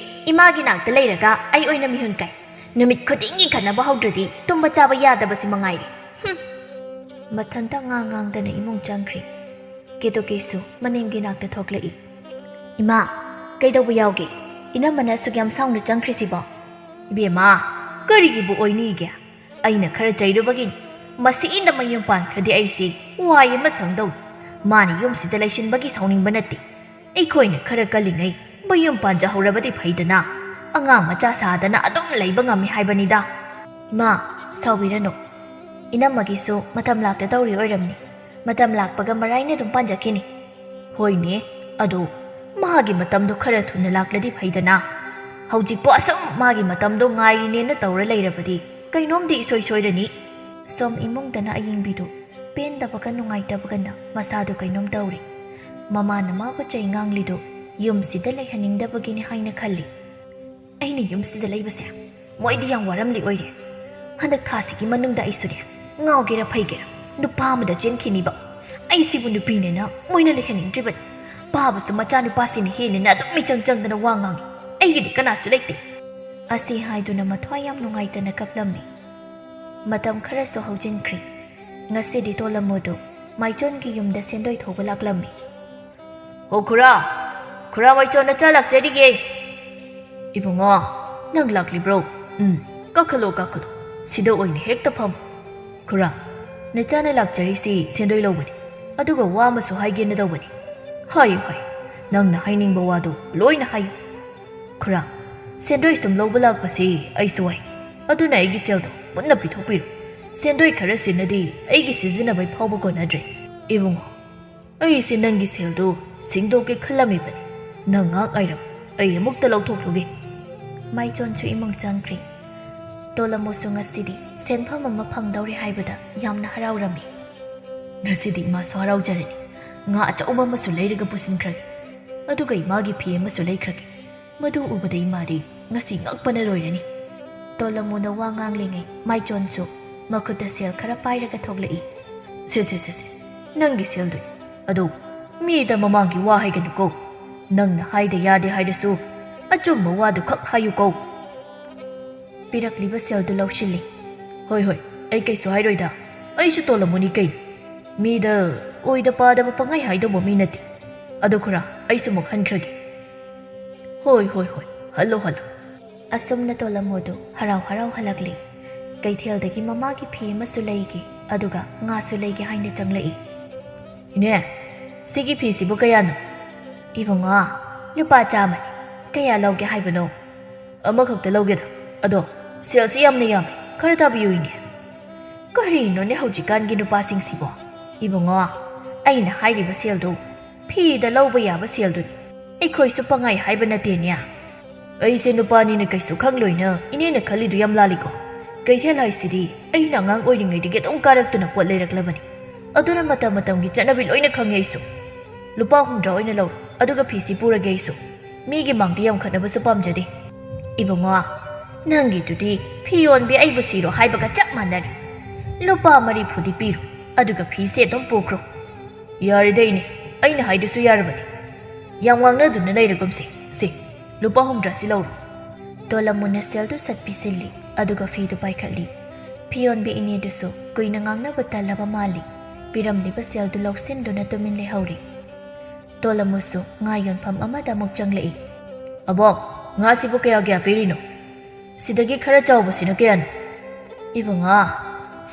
ꯏꯃꯥꯒꯤ ꯅꯥꯛꯇ ꯂꯩꯔꯒ ꯑꯩ ꯑꯣꯏꯅ ꯃꯤꯍꯨꯟ ꯀꯥꯏ꯫ ꯅꯨꯃꯤꯠ ꯈꯨꯗꯤꯡꯒꯤ ꯈꯠꯅꯕ ꯍꯧꯗ꯭ꯔꯗꯤ ꯇꯨꯝꯕ ꯆꯥꯕ ꯌꯥꯗꯕꯁꯤ ꯃꯉꯥꯏꯔꯦ꯫ ꯍꯨꯝ꯫ ꯃꯊꯟꯇ ꯉꯥꯡ ꯉꯥꯡꯗꯅ ꯏꯃꯨꯡ ꯆꯪꯈ꯭ꯔꯦ꯫ ꯀꯦꯇꯣꯀꯦꯁꯨ ꯃꯅꯦꯝꯒꯤ ꯅꯥꯛꯇ ꯊꯣꯛꯂꯛꯏ꯫ ꯏꯃꯥ, ꯀꯩꯗꯧꯕ ꯌꯥꯎꯒꯦ? ꯏꯅꯝꯃꯅ ꯑꯁꯨꯛ ꯌꯥꯝ ꯁꯥꯎꯅ ꯆꯪꯈ꯭ꯔꯤꯁꯤꯕꯣ? ꯏꯕꯦꯝꯃ, ꯀꯔꯤꯒꯤꯕꯨ ꯑꯣꯏꯅꯤꯒꯦ? ꯑꯩꯅ ꯈꯔ ꯆꯩꯔꯨꯕꯒꯤꯅꯤ꯫ ꯃꯁꯤꯗ ꯃꯌꯨꯝ ꯄꯥꯟꯈ꯭ꯔꯗꯤ ꯑꯩꯁꯤ ꯋꯥꯏ ꯑꯃ ꯁꯪꯗꯧꯅꯤ꯫ ꯃꯥꯅ ꯌꯨꯝꯁꯤꯗ ꯂꯩꯁꯤꯟꯕꯒꯤ ꯁꯥꯎꯅꯤꯡꯕ ꯅꯠꯇꯦ꯫ ꯑꯩꯈꯣꯏꯅ ꯈꯔ ꯀꯜꯂꯤꯉꯩ ꯃꯌꯨꯝ ꯄꯥꯟꯖꯍꯧꯔꯕꯗꯤ ꯐꯩꯗꯅ꯫ ꯑꯉꯥꯡ ꯃꯆꯥ ꯁꯥꯗꯅ ꯑꯗꯨꯝ ꯂꯩꯕ ꯉꯝꯃꯤ ꯍꯥꯏꯕꯅꯤꯗ꯫ ꯏꯃꯥ, ꯁꯥꯎꯕꯤꯔꯅꯨ꯫ ꯏꯅꯝꯃꯒꯤꯁꯨ ꯃꯇꯝ ꯂꯥꯛꯇ ꯇꯧꯔꯤ ꯑꯣꯏꯔꯝꯅꯤ꯫ ꯃꯇꯝ ꯂꯥꯛꯄꯒ ꯃꯔꯥꯏꯅ ꯑꯗꯨꯝ ꯄꯥꯟꯖꯈꯤꯅꯤ꯫ ꯍꯣꯏꯅꯦ, ꯑꯗꯣ ꯃꯥꯒꯤ ꯃꯇꯝꯗꯣ ꯈꯔ ꯊꯨꯅ ꯂꯥꯛꯂꯗꯤ ꯐꯩꯗꯅ꯫ ꯍꯧꯖꯤꯛꯄꯨ ꯑꯁꯨꯝ ꯃꯥꯒꯤ ꯃꯇꯝꯗꯣ ꯉꯥꯏꯔꯤꯅꯦꯅ ꯇꯧꯔ ꯂꯩꯔꯕꯗꯤ ꯀꯩꯅꯣꯝꯗꯤ ꯏꯁꯣꯏ ꯁꯣꯏꯔꯅꯤ꯫ ꯁꯣꯝ ꯏꯃꯨꯡꯗꯅ ꯑꯌꯤꯡꯕꯤꯗꯨ ꯄꯦꯟꯗꯕꯒ ꯅꯨꯡꯉꯥꯏꯇꯕꯒꯅ ꯃꯁꯥꯗꯨ ꯀꯩꯅꯣꯝ ꯇꯧꯔꯦ꯫ ꯃꯃꯥꯅ ꯃꯥꯕꯨ ꯆꯩ ꯉꯥꯡꯂꯤꯗꯨ ꯌꯨꯝꯁꯤꯗ ꯂꯩꯍꯟꯅꯤꯡꯗꯕꯒꯤꯅꯤ ꯍꯥꯏꯅ ꯈꯜꯂꯤ꯫ ꯑꯩꯅ ꯌꯨꯝꯁꯤꯗ ꯂꯩꯕꯁꯦ ꯃꯣꯏꯗꯤ ꯌꯥꯝ ꯋꯥꯔꯝꯂꯤ ꯑꯣꯏꯔꯦ꯫ ꯍꯟꯗꯛ ꯊꯥꯁꯤꯒꯤ ꯃꯅꯨꯡꯗ ꯑꯩꯁꯨꯅꯦ, ꯉꯥꯎꯒꯦꯔꯥ ꯐꯩꯒꯦꯔꯥ, ꯅꯨꯄꯥ ꯑꯃꯗ ꯆꯦꯟꯈꯤꯅꯤꯕ꯫ ꯑꯩꯁꯤꯕꯨ ꯅꯨꯄꯤꯅꯦꯅ ꯃꯣꯏꯅ ꯂꯩꯍꯟꯅꯤꯡꯗ꯭ꯔꯤꯕꯅꯤ꯫ ꯄꯥꯕꯁꯨ ꯃꯆꯥꯅꯨꯄꯥꯁꯤꯅ ꯍꯦꯜꯂꯦꯅ ꯑꯗꯨꯝ ꯃꯤꯆꯪ ꯆꯪꯗꯅ ꯋꯥ ꯉꯥꯡꯉꯤ꯫ ꯑꯩꯒꯤꯗꯤ ꯀꯅꯥꯁꯨ ꯂꯩꯇꯦ꯫ ꯑꯁꯤ ꯍꯥꯏꯗꯨꯅ ꯃꯊ꯭ꯋꯥꯏ ꯌꯥꯝ ꯅꯨꯡꯉꯥꯏꯇꯅ ꯀꯞꯂꯝꯃꯤ꯫ ꯃꯇꯝ ꯈꯔꯁꯨ ꯍꯧꯖꯤꯟꯈ꯭ꯔꯦ꯫ ꯉꯁꯤꯗꯤ ꯇꯣꯂꯝꯃꯨꯗꯨ ꯃꯥꯏꯆꯣꯟꯒꯤ ꯌꯨꯝꯗ ꯁꯦꯟꯗꯣꯏ ꯊꯧꯕ ꯂꯥꯛꯂꯝꯃꯤ꯫ "ꯍꯣ ꯈꯨꯔꯥ, ꯈꯨꯔꯥ ꯃꯥꯏꯆꯣꯟ ꯅꯆꯥ ꯂꯥꯛꯆꯔꯤꯒꯦ꯫" "ꯏꯕꯨꯡꯉꯣ, ꯅꯪ ꯂꯥꯛꯂꯤꯕ꯭ꯔꯣ? ꯎꯝ, ꯀꯥꯈꯠꯂꯣ, ꯀꯥꯈꯠꯂꯣ꯫ ꯁꯤꯗ ꯑꯣꯏꯅ ꯍꯦꯛꯇ ꯐꯝ꯫" "ꯈꯨꯔꯥ, ꯅꯆꯥꯅ ꯂꯥꯛꯆꯔꯤꯁꯤ ꯁꯦꯟꯗꯣꯏ ꯂꯧꯕꯅꯤ꯫ ꯑꯗꯨꯒ ꯋꯥ ꯑꯃꯁꯨ ꯍꯥꯏꯒꯦꯅ ꯇꯧꯕꯅꯤ꯫" "ꯍꯥꯏꯌꯨ, ꯍꯥꯏꯌꯨ꯫ ꯅꯪꯅ ꯍꯥꯏꯅꯤꯡꯕ ꯋꯥꯗꯨ ꯂꯣꯏꯅ ꯍꯥꯏꯌꯨ꯫" "ꯈꯨꯔꯥ, ꯁꯦꯟꯗꯣꯏ ꯁꯨꯝ ꯂꯧꯕ ꯂꯥꯛꯄꯁꯤ ꯑꯩꯁꯨ ꯋꯥꯏ꯫ ꯑꯗꯨꯅ ꯑꯩꯒꯤ ꯁꯦꯜꯗꯣ ꯄꯨꯟꯅ ꯄꯤꯊꯣꯛꯄꯤꯔꯣ꯫ ꯁꯦꯟꯗꯣꯏ ꯈꯔꯁꯤꯅꯗꯤ ꯑꯩꯒꯤ ꯁꯤꯖꯤꯟꯅꯕꯩ ꯐꯥꯎꯕ ꯀꯣꯟꯅꯗ꯭ꯔꯦ꯫" "ꯏꯕꯨꯡꯉꯣ, ꯑꯩꯁꯦ ꯅꯪꯒꯤ ꯁꯦꯜꯗꯨ ꯁꯤꯡꯗꯣꯛꯀꯦ ꯈꯜꯂꯝꯃꯤꯕꯅꯤ꯫ "ꯅꯪ ꯉꯥꯏꯍꯥꯛ ꯉꯥꯏꯔꯝ, ꯑꯩ ꯑꯃꯨꯛꯇ ꯂꯧꯊꯣꯛꯂꯨꯒꯦ꯫" ꯃꯥꯏꯆꯣꯟꯁꯨ ꯏꯃꯨꯡ ꯆꯪꯈ꯭ꯔꯦ꯫ ꯇꯣꯂꯝꯃꯨꯁꯨ ꯉꯁꯤꯗꯤ ꯁꯦꯟꯐꯝ ꯑꯃ ꯐꯪꯗꯧꯔꯦ ꯍꯥꯏꯕꯗ ꯌꯥꯝꯅ ꯍꯔꯥꯎꯔꯝꯃꯤ꯫ "ꯉꯁꯤꯗꯤ ꯏꯃꯥꯁꯨ ꯍꯔꯥꯎꯖꯔꯅꯤ꯫ ꯉꯥ ꯑꯆꯧꯕ ꯑꯃꯁꯨ ꯂꯩꯔꯒ ꯄꯨꯁꯤꯟꯈ꯭ꯔꯒꯦ꯫ ꯑꯗꯨꯒ ꯏꯃꯥꯒꯤ ꯐꯤ ꯑꯃꯁꯨ ꯂꯩꯈ꯭ꯔꯒꯦ꯫ ꯃꯗꯨ ꯎꯕꯗ ꯏꯃꯥꯗꯤ ꯉꯁꯤ ꯉꯛꯄꯅ ꯂꯣꯏꯔꯅꯤ꯫" ꯇꯣꯂꯝꯃꯨꯅ ꯋꯥ ꯉꯥꯡꯂꯤꯉꯩ ꯃꯥꯏꯆꯣꯟꯁꯨ ꯃꯈꯨꯠꯇ ꯁꯦꯜ ꯈꯔ ꯄꯥꯏꯔꯒ ꯊꯣꯛꯂꯛꯏ꯫ "ꯁꯦ, ꯁꯦ, ꯁꯦ, ꯁꯦ, ꯅꯪꯒꯤ ꯁꯦꯜꯗꯨꯅꯤ꯫ ꯑꯗꯣ ꯃꯤꯗ ꯃꯃꯥꯡꯒꯤ ꯋꯥ ꯍꯥꯏꯒꯅꯨꯀꯣ꯫ ꯅꯪꯅ ꯍꯥꯏꯗ ꯌꯥꯗꯦ ꯍꯥꯏꯔꯁꯨ ꯑꯆꯨꯝꯕ ꯋꯥꯗꯨ ꯈꯛ ꯍꯥꯏꯌꯨꯀꯣ꯫" ꯄꯤꯔꯛꯂꯤꯕ ꯁꯦꯜꯗꯨ ꯂꯧꯁꯤꯜꯂꯤ꯫ "ꯍꯣꯏ, ꯍꯣꯏ, ꯑꯩ ꯀꯩꯁꯨ ꯍꯥꯏꯔꯣꯏꯗ꯫ ꯑꯩꯁꯨ ꯇꯣꯂꯝꯃꯨꯅꯤ ꯀꯩꯅꯣ꯫ ꯃꯤꯗ ꯑꯣꯏꯗ ꯄꯥꯗꯕ ꯄꯪꯍꯥꯏ ꯍꯥꯏꯗꯧꯕ ꯃꯤ ꯅꯠꯇꯦ꯫ ꯑꯗꯣ ꯈꯨꯔꯥ, ꯑꯩꯁꯨ ꯑꯃꯨꯛ ꯍꯟꯈ꯭ꯔꯒꯦ꯫" "ꯍꯣꯏ, ꯍꯣꯏ, ꯍꯣꯏ, ꯍꯜꯂꯣ, ꯍꯜꯂꯣ꯫" ꯑꯁꯨꯝꯅ ꯇꯣꯂꯝꯃꯨꯗꯨ ꯍꯔꯥꯎ ꯍꯔꯥꯎ ꯍꯜꯂꯛꯂꯤ꯫ ꯀꯩꯊꯦꯜꯗꯒꯤ ꯃꯃꯥꯒꯤ ꯐꯤ ꯑꯃꯁꯨ ꯂꯩꯒꯦ, ꯑꯗꯨꯒ ꯉꯥꯁꯨ ꯂꯩꯒꯦ ꯍꯥꯏꯅ ꯆꯪꯂꯛꯏ꯫ "ꯏꯅꯦ, ꯁꯤꯒꯤ ꯐꯤꯁꯤꯕꯨ ꯀꯌꯥꯅꯣ?" "ꯏꯕꯨꯡꯉꯣ, ꯂꯨꯄꯥ ꯆꯥꯝꯃꯅꯤ꯫ ꯀꯌꯥ ꯂꯧꯒꯦ ꯍꯥꯏꯕꯅꯣ?" "ꯑꯃꯈꯛꯇ ꯂꯧꯒꯦꯗ꯫ ꯑꯗꯣ ꯁꯦꯜꯁꯤ ꯌꯥꯝꯅ ꯌꯥꯝꯃꯤ, ꯈꯔ ꯇꯥꯕꯤꯌꯨ ꯏꯅꯦ꯫" ꯀꯔꯤꯅꯣꯅꯦ ꯍꯧꯖꯤꯛꯀꯥꯟꯒꯤ ꯅꯨꯄꯥꯁꯤꯡꯁꯤꯕꯣ? ꯏꯕꯨꯡꯉꯣ, ꯑꯩꯅ ꯍꯥꯏꯔꯤꯕ ꯁꯦꯜꯗꯣ ꯐꯤꯗ ꯂꯧꯕ ꯌꯥꯕ ꯁꯦꯜꯗꯨꯅꯤ꯫ ꯑꯩꯈꯣꯏꯁꯨ ꯄꯪꯍꯥꯏ ꯍꯥꯏꯕ ꯅꯠꯇꯦꯅꯦ꯫ ꯑꯩꯁꯦ ꯅꯨꯄꯥꯅꯤꯅ ꯀꯩꯁꯨ ꯈꯪꯂꯣꯏꯅ ꯏꯅꯦꯅ ꯈꯜꯂꯤꯗꯨ ꯌꯥꯝ ꯂꯥꯜꯂꯤꯀꯣ꯫ ꯀꯩꯊꯦꯜ ꯍꯥꯏꯁꯤꯗꯤ ꯑꯩꯅ ꯑꯉꯥꯡ ꯑꯣꯏꯔꯤꯉꯩꯗꯒꯤ ꯑꯗꯨꯝ ꯀꯥꯔꯛꯇꯨꯅ ꯄꯣꯠ ꯂꯩꯔꯛꯂꯕꯅꯤ꯫ ꯑꯗꯨꯅ ꯃꯇꯝ ꯃꯇꯝꯒꯤ ꯆꯠꯅꯕꯤ ꯂꯣꯏꯅ ꯈꯪꯉꯦ ꯑꯩꯁꯨ꯫ ꯂꯨꯄꯥ ꯍꯨꯝꯗ꯭ꯔꯥ ꯑꯣꯏꯅ ꯂꯧꯔꯣ, ꯑꯗꯨꯒ ꯐꯤꯁꯤ ꯄꯨꯔꯒꯦ ꯑꯩꯁꯨ꯫ ꯃꯤꯒꯤ ꯃꯥꯡꯗ ꯌꯥꯝꯈꯠꯅꯕꯁꯨ ꯄꯥꯝꯖꯗꯦ꯫" "ꯏꯕꯨꯡꯉꯣ, ꯅꯪꯒꯤꯗꯨꯗꯤ ꯐꯤ ꯌꯣꯟꯕꯤ ꯑꯩꯕꯨ ꯁꯤꯔꯣ ꯍꯥꯏꯕꯒ ꯆꯞ ꯃꯥꯟꯅꯔꯦ꯫ ꯂꯨꯄꯥ ꯃꯔꯤꯐꯨꯗꯤ ꯄꯤꯔꯣ, ꯑꯗꯨꯒ ꯐꯤꯁꯦ ꯑꯗꯨꯝ ꯄꯨꯈ꯭ꯔꯣ꯫" "ꯌꯥꯔꯦꯗ ꯏꯅꯦ, ꯑꯩꯅ ꯍꯥꯏꯗꯨꯁꯨ ꯌꯥꯔꯕꯅꯤ꯫ ꯌꯥꯝ ꯉꯥꯡꯅꯗꯨꯅ ꯂꯩꯔꯒꯨꯝꯁꯦ꯫ ꯁꯦ, ꯂꯨꯄꯥ ꯍꯨꯝꯗ꯭ꯔꯥꯁꯤ ꯂꯧꯔꯣ꯫" ꯇꯣꯂꯝꯃꯨꯅ ꯁꯦꯜꯗꯨ ꯁꯠ ꯄꯤꯁꯤꯜꯂꯤ, ꯑꯗꯨꯒ ꯐꯤꯗꯨ ꯄꯥꯏꯈꯠꯂꯤ꯫ ꯐꯤꯌꯣꯟꯕꯤ ꯏꯅꯦꯗꯨꯁꯨ ꯀꯨꯏꯅ ꯉꯥꯡꯅꯕ ꯇꯜꯂꯕ ꯃꯥꯜꯂꯤ꯫ ꯄꯤꯔꯝꯂꯤꯕ ꯁꯦꯜꯗꯨ ꯂꯧꯁꯤꯟꯗꯨꯅ ꯇꯨꯃꯤꯟ ꯂꯩꯍꯧꯔꯤ꯫ ꯇꯣꯂꯝꯃꯨꯁꯨ ꯉꯥ ꯌꯣꯟꯐꯝ ꯑꯃꯗ ꯑꯃꯨꯛ ꯆꯪꯂꯛꯏ꯫ "ꯑꯕꯣꯛ, ꯉꯥꯁꯤꯕꯨ ꯀꯌꯥ ꯀꯌꯥ ꯄꯤꯔꯤꯅꯣ? ꯁꯤꯗꯒꯤ ꯈꯔ ꯆꯥꯎꯕꯁꯤꯅ ꯀꯌꯥꯅꯣ?" "ꯏꯕꯨꯡꯉꯣ,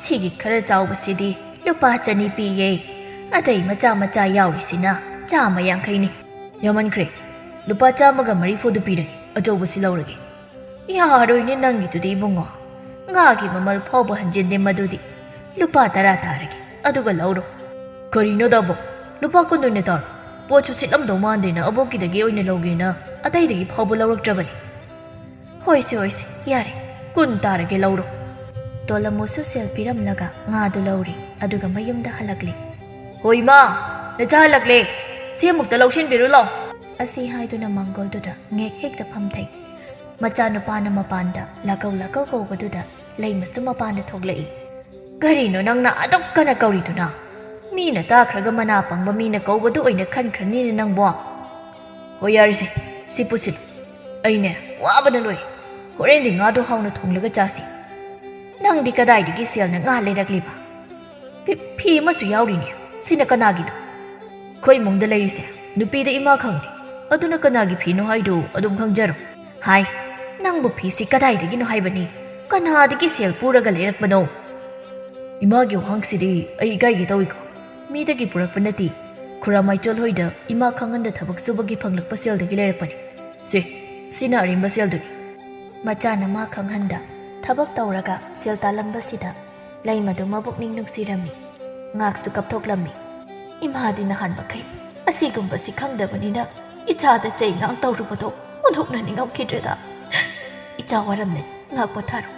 ꯁꯤꯒꯤ ꯈꯔ ꯆꯥꯎꯕꯁꯤꯗꯤ ꯂꯨꯄꯥ ꯆꯅꯤ ꯄꯤꯌꯦ꯫ ꯑꯇꯩ ꯃꯆꯥ ꯃꯆꯥ ꯌꯥꯎꯔꯤꯁꯤꯅ ꯆꯥꯝꯃ ꯌꯥꯡꯈꯩꯅꯤ꯫" "ꯌꯥꯝꯃꯟꯈ꯭ꯔꯦ꯫ ꯂꯨꯄꯥ ꯆꯥꯝꯃꯒ ꯃꯔꯤꯐꯨꯗꯨ ꯄꯤꯔꯒꯦ, ꯑꯆꯧꯕꯁꯤ ꯂꯧꯔꯒꯦ꯫" "ꯌꯥꯔꯣꯏꯅꯦ ꯅꯪꯒꯤꯗꯨꯗꯤ ꯏꯕꯨꯡꯉꯣ꯫ ꯉꯥꯒꯤ ꯃꯃꯜ ꯐꯥꯎꯕ ꯍꯟꯖꯤꯟꯗꯦ ꯃꯗꯨꯗꯤ꯫ ꯂꯨꯄꯥ ꯇꯔꯥ ꯇꯥꯔꯒꯦ, ꯑꯗꯨꯒ ꯂꯧꯔꯣ꯫" "ꯀꯔꯤꯅꯣꯗ ꯑꯕꯣꯛ? ꯂꯨꯄꯥ ꯀꯨꯟ ꯑꯣꯏꯅ ꯇꯥꯔꯣ꯫ ꯄꯣꯠꯁꯨ ꯁꯤꯠꯂꯝꯗꯧ ꯃꯥꯟꯗꯦꯅ ꯑꯕꯣꯛꯀꯤꯗꯒꯤ ꯑꯣꯏꯅ ꯂꯧꯒꯦꯅ ꯑꯇꯩꯗꯒꯤ ꯐꯥꯎꯕ ꯂꯧꯔꯛꯇ꯭ꯔꯕꯅꯤ꯫ "ꯍꯣꯏꯁꯦ, ꯍꯣꯏꯁꯦ, ꯌꯥꯔꯦ, ꯀꯨꯟ ꯇꯥꯔꯒꯦ, ꯂꯧꯔꯣ"꯫ ꯇꯣꯂꯝꯃꯨꯁꯨ ꯁꯦꯜ ꯄꯤꯔꯝꯂꯒ ꯉꯥꯗꯨ ꯂꯧꯔꯦ, ꯑꯗꯨꯒ ꯃꯌꯨꯝꯗ ꯍꯜꯂꯛꯂꯦ꯫ "ꯍꯣꯏ ꯏꯃꯥ, ꯅꯆꯥ ꯍꯜꯂꯛꯂꯦ, ꯁꯤ ꯑꯃꯨꯛꯇ ꯂꯧꯁꯤꯟꯕꯤꯔꯨ ꯂꯥꯎ"꯫ ꯑꯁꯤ ꯍꯥꯏꯗꯨꯅ ꯃꯥꯡꯒꯣꯜꯗꯨꯗ ꯉꯦꯛ ꯍꯦꯛꯇ ꯐꯝꯊꯩ꯫ ꯃꯆꯥꯅꯨꯄꯥꯅ ꯃꯄꯥꯟꯗ ꯂꯥꯛꯀꯧ ꯂꯥꯛꯀꯧ ꯀꯧꯕꯗꯨꯗ ꯂꯩꯃꯁꯨ ꯃꯄꯥꯟꯗ ꯊꯣꯛꯂꯛꯏ꯫ "ꯀꯔꯤꯅꯣ ꯅꯪꯅ ꯑꯗꯨꯛ ꯀꯟꯅ ꯀꯧꯔꯤꯗꯨꯅ? ꯃꯤꯅ ꯇꯥꯈ꯭ꯔꯒ ꯃꯅꯥ ꯄꯪꯕ ꯃꯤꯅ ꯀꯧꯕꯗꯨ ꯑꯣꯏꯅ ꯈꯟꯈ꯭ꯔꯅꯤꯅꯦ ꯅꯪꯕꯣ"꯫ "ꯍꯣꯏ, ꯌꯥꯔꯤꯁꯦ, ꯁꯤ ꯄꯨꯁꯤꯜꯂꯨ꯫ ꯑꯩꯅꯦ, ꯋꯥꯕꯅ ꯂꯣꯏ꯫ ꯍꯣꯔꯦꯟꯗꯤ ꯉꯥꯗꯣ ꯍꯥꯎꯅ ꯊꯣꯡꯂꯒ ꯆꯥꯁꯤ꯫ ꯅꯪꯗꯤ ꯀꯗꯥꯏꯗꯒꯤ ꯁꯦꯜꯅ ꯉꯥ ꯂꯩꯔꯛꯂꯤꯕ? ꯐꯤ, ꯐꯤ ꯑꯃꯁꯨ ꯌꯥꯎꯔꯤꯅꯦ꯫ ꯁꯤꯅ ꯀꯅꯥꯒꯤꯅꯣ?" "ꯑꯩꯈꯣꯏ ꯏꯃꯨꯡꯗ ꯂꯩꯔꯤꯁꯦ ꯅꯨꯄꯤꯗ ꯏꯃꯥ ꯈꯪꯅꯤ꯫ ꯑꯗꯨꯅ ꯀꯅꯥꯒꯤ ꯐꯤꯅꯣ ꯍꯥꯏꯗꯨ ꯑꯗꯨꯝ ꯈꯪꯖꯔꯣ"꯫ "ꯍꯥꯏ, ꯅꯪꯕꯨ ꯐꯤꯁꯤ ꯀꯗꯥꯏꯗꯒꯤꯅꯣ ꯍꯥꯏꯕꯅꯤ? ꯀꯅꯥꯗꯒꯤ ꯁꯦꯜ ꯄꯨꯔꯒ ꯂꯩꯔꯛꯄꯅꯣ?" "ꯏꯃꯥꯒꯤ ꯋꯥꯍꯪꯁꯤꯗꯤ ꯑꯩ ꯏꯀꯥꯏꯒꯦ ꯇꯧꯏꯀꯣ꯫ ꯃꯤꯗꯒꯤ ꯄꯨꯔꯛꯄ ꯅꯠꯇꯦ꯫ ꯈꯨꯔꯥꯃꯥꯏꯆꯣꯜ ꯍꯣꯏꯗ ꯏꯃꯥ ꯈꯪꯍꯟꯗ ꯊꯕꯛ ꯁꯨꯕꯒꯤ ꯐꯪꯂꯛꯄ ꯁꯦꯜꯗꯒꯤ ꯂꯩꯔꯛꯄꯅꯤ꯫ ꯁꯦ, ꯁꯤꯅ ꯑꯔꯦꯝꯕ ꯁꯦꯜꯗꯨꯅꯤ"꯫ ꯃꯆꯥꯅ ꯃꯥ ꯈꯪꯍꯟꯗ ꯊꯕꯛ ꯇꯧꯔꯒ ꯁꯦꯜ ꯇꯥꯜꯂꯝꯕꯁꯤꯗ ꯂꯩꯃꯗꯨ ꯃꯕꯨꯛꯅꯤꯡ ꯅꯨꯡꯁꯤꯔꯝꯃꯤ꯫ ꯉꯥꯛꯁꯨ ꯀꯞꯊꯣꯛꯂꯝꯃꯤ꯫ "ꯏꯃꯥꯗꯤ ꯅꯍꯥꯟ ꯃꯈꯩ ꯑꯁꯤꯒꯨꯝꯕꯁꯤ ꯈꯪꯗꯕꯅꯤꯅ ꯏꯆꯥꯗ ꯆꯩ ꯉꯥꯡ ꯇꯧꯔꯨꯕꯗꯣ ꯑꯣꯟꯊꯣꯛꯅ ꯅꯤꯡꯉꯝꯈꯤꯗ꯭ꯔꯦꯗ꯫ ꯏꯆꯥ ꯋꯥꯔꯝꯂꯦ, ꯉꯥꯛ ꯄꯣꯊꯥꯔꯣ꯫